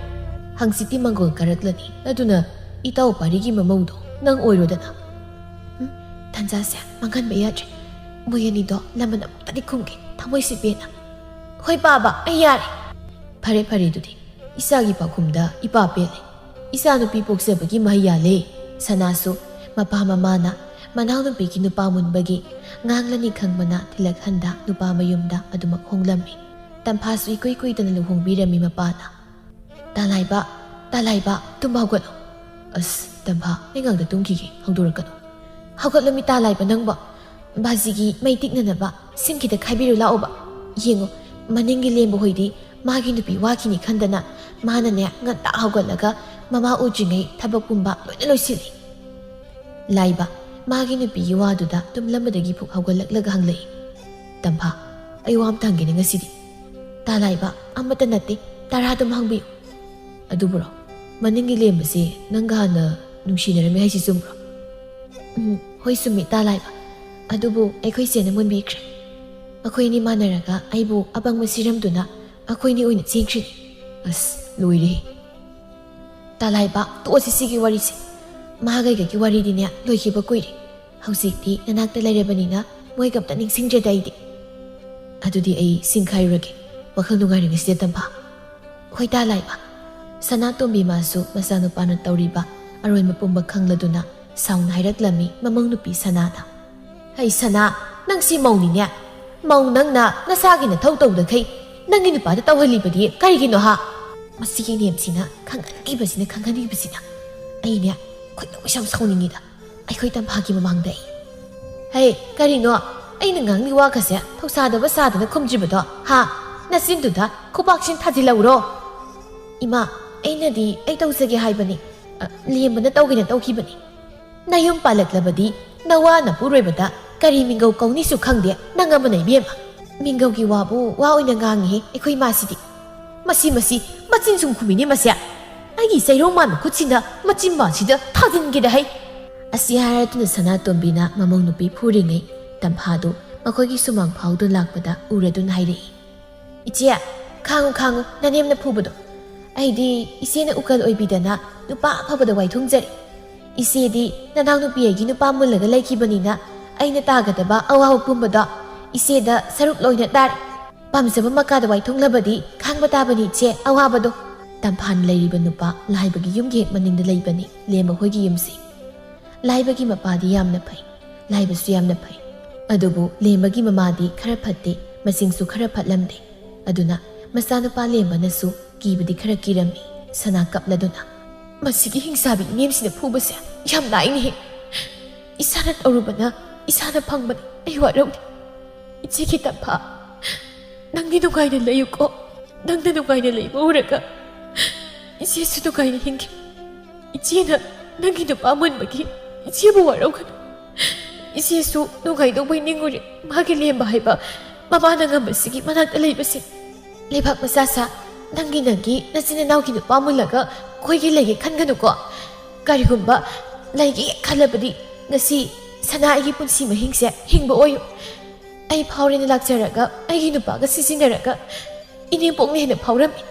"ꯍꯪꯆꯤꯠꯇꯤ ꯃꯪꯒꯣꯜ ꯀꯥꯔꯛꯂꯅꯤ, ꯑꯗꯨꯅ ꯏꯇꯥꯎ ꯄꯥꯔꯤꯒꯤ ꯃꯃꯧꯗꯣ ꯅꯪ ꯑꯣꯏꯔꯣꯗꯅ꯫" "ꯎꯝ, ꯇꯟꯖꯥꯁꯦ ꯃꯥꯡꯍꯟꯕ ꯌꯥꯗ꯭ꯔꯦ꯫ ꯃꯣꯏ ꯑꯅꯤꯗꯣ ꯂꯃꯟ ꯑꯃꯨꯛꯇꯗꯤ ꯈꯨꯝꯒꯦ, ꯊꯃꯣꯏꯁꯤ ꯄꯦꯟꯅ꯫" "ꯍꯣꯏ ꯄꯥꯕ, ꯑꯩ ꯌꯥꯔꯦ꯫" "ꯐꯔꯦ, ꯐꯔꯦ, ꯑꯗꯨꯗꯤ ꯏꯆꯥꯒꯤ ꯄꯥꯎꯈꯨꯝꯗ ꯏꯄꯥ ꯄꯦꯜꯂꯦ꯫ ꯏꯆꯥꯅꯨꯄꯤ ꯄꯣꯛꯆꯕꯒꯤ ꯃꯍꯩ ꯌꯥꯜꯂꯦ꯫" ꯁꯅꯥꯁꯨ ꯃꯄꯥ ꯃꯃꯥꯅ ꯃꯅꯥꯎꯅꯨꯄꯤꯒꯤ ꯅꯨꯄꯥ ꯃꯨꯟꯕꯒꯤ ꯉꯥꯡꯂꯅꯤ ꯈꯪꯕꯅ ꯊꯤꯜꯂꯛꯍꯟꯗ ꯅꯨꯄꯥ ꯃꯌꯨꯝꯗ ꯑꯗꯨꯃꯛ ꯍꯣꯡꯂꯝꯃꯤ꯫ ꯇꯝꯐꯥꯁꯨ ꯏꯀꯨꯏ ꯀꯨꯏꯗꯅ ꯂꯨꯍꯣꯡꯕꯤꯔꯝꯃꯤ ꯃꯄꯥꯅ꯫ "ꯇꯥꯂꯥꯏꯕ, ꯇꯥꯂꯥꯏꯕ, ꯇꯨꯝꯕ ꯍꯧꯒꯠꯂꯣ꯫ ꯑꯁ, ꯇꯝꯐꯥ, ꯑꯩ ꯉꯥꯛꯇ ꯇꯨꯝꯈꯤꯒꯦ, ꯍꯧꯗꯣꯔꯛꯀꯅꯨ꯫ ꯍꯧꯒꯠꯂꯣ ꯃꯤ, ꯇꯥ ꯂꯥꯏꯕ ꯅꯪꯕꯣ꯫ ꯕꯥꯖꯤꯒꯤ ꯃꯩ ꯇꯤꯛꯅꯅꯕ ꯁꯤꯡ ꯈꯤꯇ ꯈꯥꯏꯕꯤꯔꯨ ꯂꯥꯛꯑꯣꯕ꯫ ꯌꯦꯡꯉꯣ, ꯃꯅꯤꯡꯒꯤ ꯂꯦꯝꯕ ꯍꯣꯏꯗꯤ ꯃꯥꯒꯤ ꯅꯨꯄꯤ ꯋꯥꯈꯤꯅꯤ ꯈꯟꯗꯅ ꯃꯥꯅꯅꯦ ꯉꯟꯇꯥ ꯍꯧꯒꯠꯂꯒ ꯃꯃꯥ ꯎꯗ꯭ꯔꯤꯉꯩ ꯊꯕꯛ ꯄꯨꯝꯕ ꯂꯣꯏꯅ ꯂꯣꯏꯁꯤꯜꯂꯤ꯫ ꯂꯥꯏꯕ, ꯃꯥꯒꯤ ꯅꯨꯄꯤꯒꯤ ꯋꯥꯗꯨꯗ ꯇꯨꯝꯂꯝꯕꯗꯒꯤ ꯐꯨꯛ ꯍꯧꯒꯠꯂꯛꯂꯒ ꯍꯪꯂꯛꯏ꯫ ꯇꯝꯐꯥ, ꯑꯩ ꯋꯥ ꯑꯝꯇ ꯍꯪꯒꯦꯅꯦ ꯉꯁꯤꯗꯤ꯫ ꯇꯥ ꯂꯥꯏꯕ, ꯑꯃꯠꯇ ꯅꯠꯇꯦ, ꯇꯔꯥ ꯑꯗꯨꯝ ꯍꯪꯕꯤꯌꯨ꯫ ꯑꯗꯨꯕꯨꯔꯣ, ꯃꯅꯤꯡꯒꯤ ꯂꯦꯝꯕꯁꯦ ꯅꯪꯒ ꯍꯥꯟꯅ ꯅꯨꯡꯁꯤꯅꯔꯝꯃꯦ ꯍꯥꯏꯁꯤ ꯆꯨꯝꯕ꯭ꯔꯣ? ꯎꯝ, ꯍꯣꯏ ꯆꯨꯝꯃꯤ ꯇꯥ ꯂꯥꯏꯕ꯫ ꯑꯗꯨꯕꯨ ꯑꯩꯈꯣꯏ ꯆꯦꯅ ꯃꯨꯟꯕꯤꯈ꯭ꯔꯦ꯫ ꯃꯈꯣꯏ ꯑꯅꯤ ꯃꯥꯟꯅꯔꯒ ꯑꯩꯕꯨ ꯑꯄꯪꯕ ꯁꯤꯔꯝꯗꯨꯅ ꯃꯈꯣꯏꯅꯤ ꯑꯣꯏꯅ ꯆꯦꯟꯈ꯭ꯔꯤꯅꯤ꯫ ꯑꯁ, ꯂꯣꯏꯔꯦ꯫ ꯇꯥ ꯂꯥꯏꯕ, ꯇꯣꯛꯑꯁꯤ ꯁꯤꯒꯤ ꯋꯥꯔꯤꯁꯦ꯫ ꯃꯥꯒ ꯑꯩꯒꯒꯤ ꯋꯥꯔꯤꯗꯤꯅꯦ ꯂꯣꯏꯈꯤꯕ ꯀꯨꯏꯔꯦ꯫ ꯍꯧꯖꯤꯛꯇꯤ ꯅꯅꯥꯛꯇ ꯂꯩꯔꯕꯅꯤꯅ ꯃꯣꯏꯒ ꯑꯝꯇ ꯅꯤꯡꯁꯤꯡꯗ꯭ꯔꯦꯗ ꯑꯩꯗꯤ꯫ ꯑꯗꯨꯗꯤ ꯑꯩ ꯁꯤꯡꯈꯥꯏꯔꯨꯔꯒꯦ꯫ ꯋꯥꯈꯜ ꯅꯨꯡꯉꯥꯏꯔꯤꯉꯩꯁꯤꯗ ꯇꯝꯐꯥ꯫ ꯍꯣꯏ ꯇꯥ ꯂꯥꯏꯕ꯫ ꯁꯅꯥꯇꯣꯝꯕꯤ ꯃꯥꯁꯨ ꯃꯆꯥꯅꯨꯄꯥꯅ ꯇꯧꯔꯤꯕ ꯑꯔꯣꯟꯕ ꯄꯨꯝꯕ ꯈꯪꯂꯗꯨꯅ ꯁꯥꯎꯅ ꯍꯥꯏꯔꯛꯂꯝꯃꯤ ꯃꯃꯧ ꯅꯨꯄꯤ ꯁꯅꯥꯗ꯫ ꯍꯩ ꯁꯅꯥ, ꯅꯪꯁꯤ ꯃꯧꯅꯤꯅꯦ꯫ ꯃꯧ ꯅꯪꯅ ꯅꯁꯥꯒꯤ ꯅꯊꯧ ꯇꯧꯗꯈꯩ ꯅꯪꯒꯤ ꯅꯨꯄꯥꯗ ꯇꯧꯍꯜꯂꯤꯕꯗꯤ ꯀꯔꯤꯒꯤꯅꯣ ꯍꯥ? ꯃꯁꯤꯒꯤ ꯅꯦꯝꯁꯤꯅ ꯈꯪꯍꯟꯈꯤꯕꯁꯤꯅ ꯈꯪꯍꯟꯈꯤꯕꯁꯤꯅ ꯑꯩꯅꯦ ꯈꯣꯏꯗꯧꯁꯦ ꯌꯥꯝ ꯁꯥꯎꯅꯤꯡꯉꯤꯗ꯫ ꯑꯩꯈꯣꯏ ꯇꯝꯐꯥꯒꯤ ꯃꯃꯥꯡꯗ ꯑꯩ꯫ ꯍꯩ, ꯀꯔꯤꯅꯣ? ꯑꯩꯅ ꯉꯥꯡꯂꯤ ꯋꯥꯒꯁꯦ ꯊꯧꯁꯥꯗꯕ ꯁꯥꯗꯅ ꯈꯨꯝꯗ꯭ꯔꯤꯕꯗꯣ ꯍꯥ? ꯅꯆꯤꯟꯗꯨꯗ ꯈꯨꯕꯥꯛꯁꯤꯡ ꯊꯥꯖꯤꯜꯂꯧꯔꯣ꯫ ꯏꯃꯥ, ꯑꯩꯅꯗꯤ ꯑꯩ ꯇꯧꯖꯒꯦ ꯍꯥꯏꯕꯅꯤ꯫ ꯑ, ꯂꯦꯝꯕꯅ ꯇꯧꯒꯦꯅ ꯇꯧꯈꯤꯕꯅꯤ꯫ ꯅꯌꯨꯝ ꯄꯥꯜꯂꯛꯂꯕꯗꯤ ꯅꯋꯥ ꯅꯄꯨꯔꯣꯏꯕꯗ ꯀꯔꯤ ꯃꯤꯡꯒꯧ ꯀꯧꯅꯤꯁꯨ ꯈꯪꯗꯦ ꯅꯪ ꯑꯃꯅ ꯏꯕꯦꯝꯃ꯫ ꯃꯤꯡꯒꯧꯒꯤ ꯋꯥꯕꯨ ꯋꯥ ꯑꯣꯏꯅ ꯉꯥꯡꯉꯤꯍꯦ ꯑꯩꯈꯣꯏ ꯏꯃꯥꯁꯤꯗꯤ꯫ ꯃꯁꯤ, ꯃꯁꯤ, ꯃꯆꯤꯟ ꯁꯨꯝ ꯈꯨꯝꯃꯤꯅꯦ ꯃꯁꯦ꯫ ꯑꯩꯒꯤ ꯆꯩꯔꯣꯡ ꯃꯥꯟꯕ ꯈꯨꯠꯁꯤꯅ ꯃꯆꯤꯟ ꯃꯥꯟꯁꯤꯗ ꯊꯥꯖꯤꯟꯒꯦꯗ ꯍꯩ꯫ ꯑꯁꯤ ꯍꯥꯏꯔꯗꯨꯅ ꯁꯅꯥꯇꯣꯝꯕꯤꯅ ꯃꯃꯧ ꯅꯨꯄꯤ ꯐꯨꯔꯤꯉꯩ ꯇꯝꯐꯥꯗꯨ ꯃꯈꯣꯏꯒꯤ ꯁꯨꯃꯥꯡ ꯐꯥꯎꯗꯨꯅ ꯂꯥꯛꯄꯗ ꯎꯔꯗꯨꯅ ꯍꯥꯏꯔꯛꯏ꯫ ꯏꯆꯦ, ꯈꯥꯡꯉꯨ, ꯈꯥꯡꯉꯨ, ꯅꯅꯦꯝꯅ ꯐꯨꯕꯗꯣ꯫ ꯑꯩꯗꯤ ꯏꯆꯦꯅ ꯎꯀꯜ ꯑꯣꯏꯕꯤꯗꯅ ꯅꯨꯄꯥ ꯑꯐꯕꯗ ꯋꯥꯏꯊꯣꯡꯖꯔꯦ꯫ ꯏꯆꯦꯗꯤ ꯅꯅꯥꯎꯅꯨꯄꯤ ꯑꯩꯒꯤ ꯅꯨꯄꯥ ꯃꯨꯜꯂꯒ ꯂꯩꯈꯤꯕꯅꯤꯅ ꯑꯩꯅ ꯇꯥꯒꯗꯕ ꯑꯋꯥꯕ ꯄꯨꯝꯕꯗꯣ ꯏꯆꯦꯗ ꯁꯔꯨꯛ ꯂꯣꯏꯅ ꯇꯥꯔꯦ꯫ ꯄꯥꯝꯖꯕ ꯃꯀꯥꯗ ꯋꯥꯏꯊꯣꯡꯂꯕꯗꯤ ꯈꯥꯡꯕ ꯇꯥꯕꯅꯤ ꯏꯆꯦ, ꯑꯋꯥꯕꯗꯣ꯫ ꯇꯝꯐꯥꯟ ꯂꯩꯔꯤꯕ ꯅꯨꯄꯥ ꯂꯥꯏꯕꯒꯤ ꯌꯨꯝꯒꯤ ꯍꯦꯛ ꯃꯅꯤꯡꯗ ꯂꯩꯕꯅꯤ ꯂꯦꯝꯕ ꯍꯣꯏꯒꯤ ꯌꯨꯝꯁꯤ꯫ ꯂꯥꯏꯕꯒꯤ ꯃꯄꯥꯗꯤ ꯌꯥꯝꯅ ꯐꯩ, ꯂꯥꯏꯕꯁꯨ ꯌꯥꯝꯅ ꯐꯩ꯫ ꯑꯗꯨꯕꯨ ꯂꯦꯝꯕꯒꯤ ꯃꯃꯥꯗꯤ ꯈꯔ ꯐꯠꯇꯦ, ꯃꯆꯤꯡꯁꯨ ꯈꯔ ꯐꯠꯂꯝꯗꯦ꯫ ꯑꯗꯨꯅ ꯃꯆꯥꯅꯨꯄꯥ ꯂꯦꯝꯕꯅꯁꯨ ꯀꯤꯕꯗꯤ ꯈꯔ ꯀꯤꯔꯝꯃꯤ꯫ ꯁꯅꯥ ꯀꯞꯂꯗꯨꯅ, ꯃꯁꯤꯒꯤ ꯍꯤꯡꯆꯥꯕꯤ ꯏꯅꯦꯝꯁꯤꯅ ꯐꯨꯕꯁꯦ ꯌꯥꯝ ꯂꯥꯏꯅꯦꯍꯦ꯫ ꯏꯁꯥꯅ ꯇꯧꯔꯨꯕꯅ ꯏꯁꯥꯅ ꯐꯪꯕꯅꯤ꯫ ꯑꯩ ꯋꯥꯔꯧꯗꯦ꯫ ꯏꯆꯦ ꯈꯤꯇꯝꯐꯥ, ꯅꯪꯗꯤ ꯅꯨꯡꯉꯥꯏꯅ ꯂꯩꯌꯨꯀꯣ꯫ ꯅꯪꯅ ꯅꯨꯡꯉꯥꯏꯅ ꯂꯩꯕ ꯎꯔꯒ ꯏꯆꯦꯁꯨ ꯅꯨꯡꯉꯥꯏꯅ ꯍꯤꯡꯈꯤ꯫ ꯏꯆꯦꯅ ꯅꯪꯒꯤ ꯅꯨꯄꯥ ꯃꯨꯟꯕꯒꯤ ꯏꯆꯦꯕꯨ ꯋꯥꯔꯧꯒꯅꯨ꯫ ꯏꯆꯦꯁꯨ ꯅꯨꯡꯉꯥꯏꯗꯧꯕꯩ ꯅꯤꯡꯉꯨꯔꯦ꯫ ꯃꯥꯒꯤ ꯂꯦꯝꯕ ꯍꯥꯏꯕ ꯃꯃꯥꯅ ꯉꯝꯕꯁꯤꯒꯤ ꯃꯅꯥꯛꯇ ꯂꯩꯕꯁꯤ꯫ ꯂꯩꯕꯥꯛ ꯃꯆꯥ ꯁꯥ, ꯅꯪꯒꯤ ꯅꯪꯒꯤ ꯅꯆꯤꯟ ꯅꯅꯥꯎꯒꯤ ꯅꯨꯄꯥ ꯃꯨꯜꯂꯒ ꯑꯩꯈꯣꯏꯒꯤ ꯂꯩꯒꯦ ꯈꯟꯒꯅꯨꯀꯣ꯫ ꯀꯔꯤꯒꯨꯝꯕ ꯂꯩꯒꯦ ꯈꯜꯂꯕꯗꯤ ꯉꯁꯤ ꯁꯅꯥ ꯑꯩꯒꯤ ꯄꯨꯟꯁꯤ ꯃꯍꯤꯡꯁꯦ ꯍꯤꯡꯕ ꯑꯣꯏꯌꯨ꯫ ꯑꯩ ꯐꯥꯎꯔꯦꯅ ꯂꯥꯛꯆꯔꯒ ꯑꯩꯒꯤ ꯅꯨꯄꯥꯒ ꯁꯤꯖꯤꯟꯅꯔꯒ ꯏꯅꯦꯝꯄꯣꯛꯅ ꯍꯦꯟꯅ ꯐꯥꯎꯔꯝꯃꯤ꯫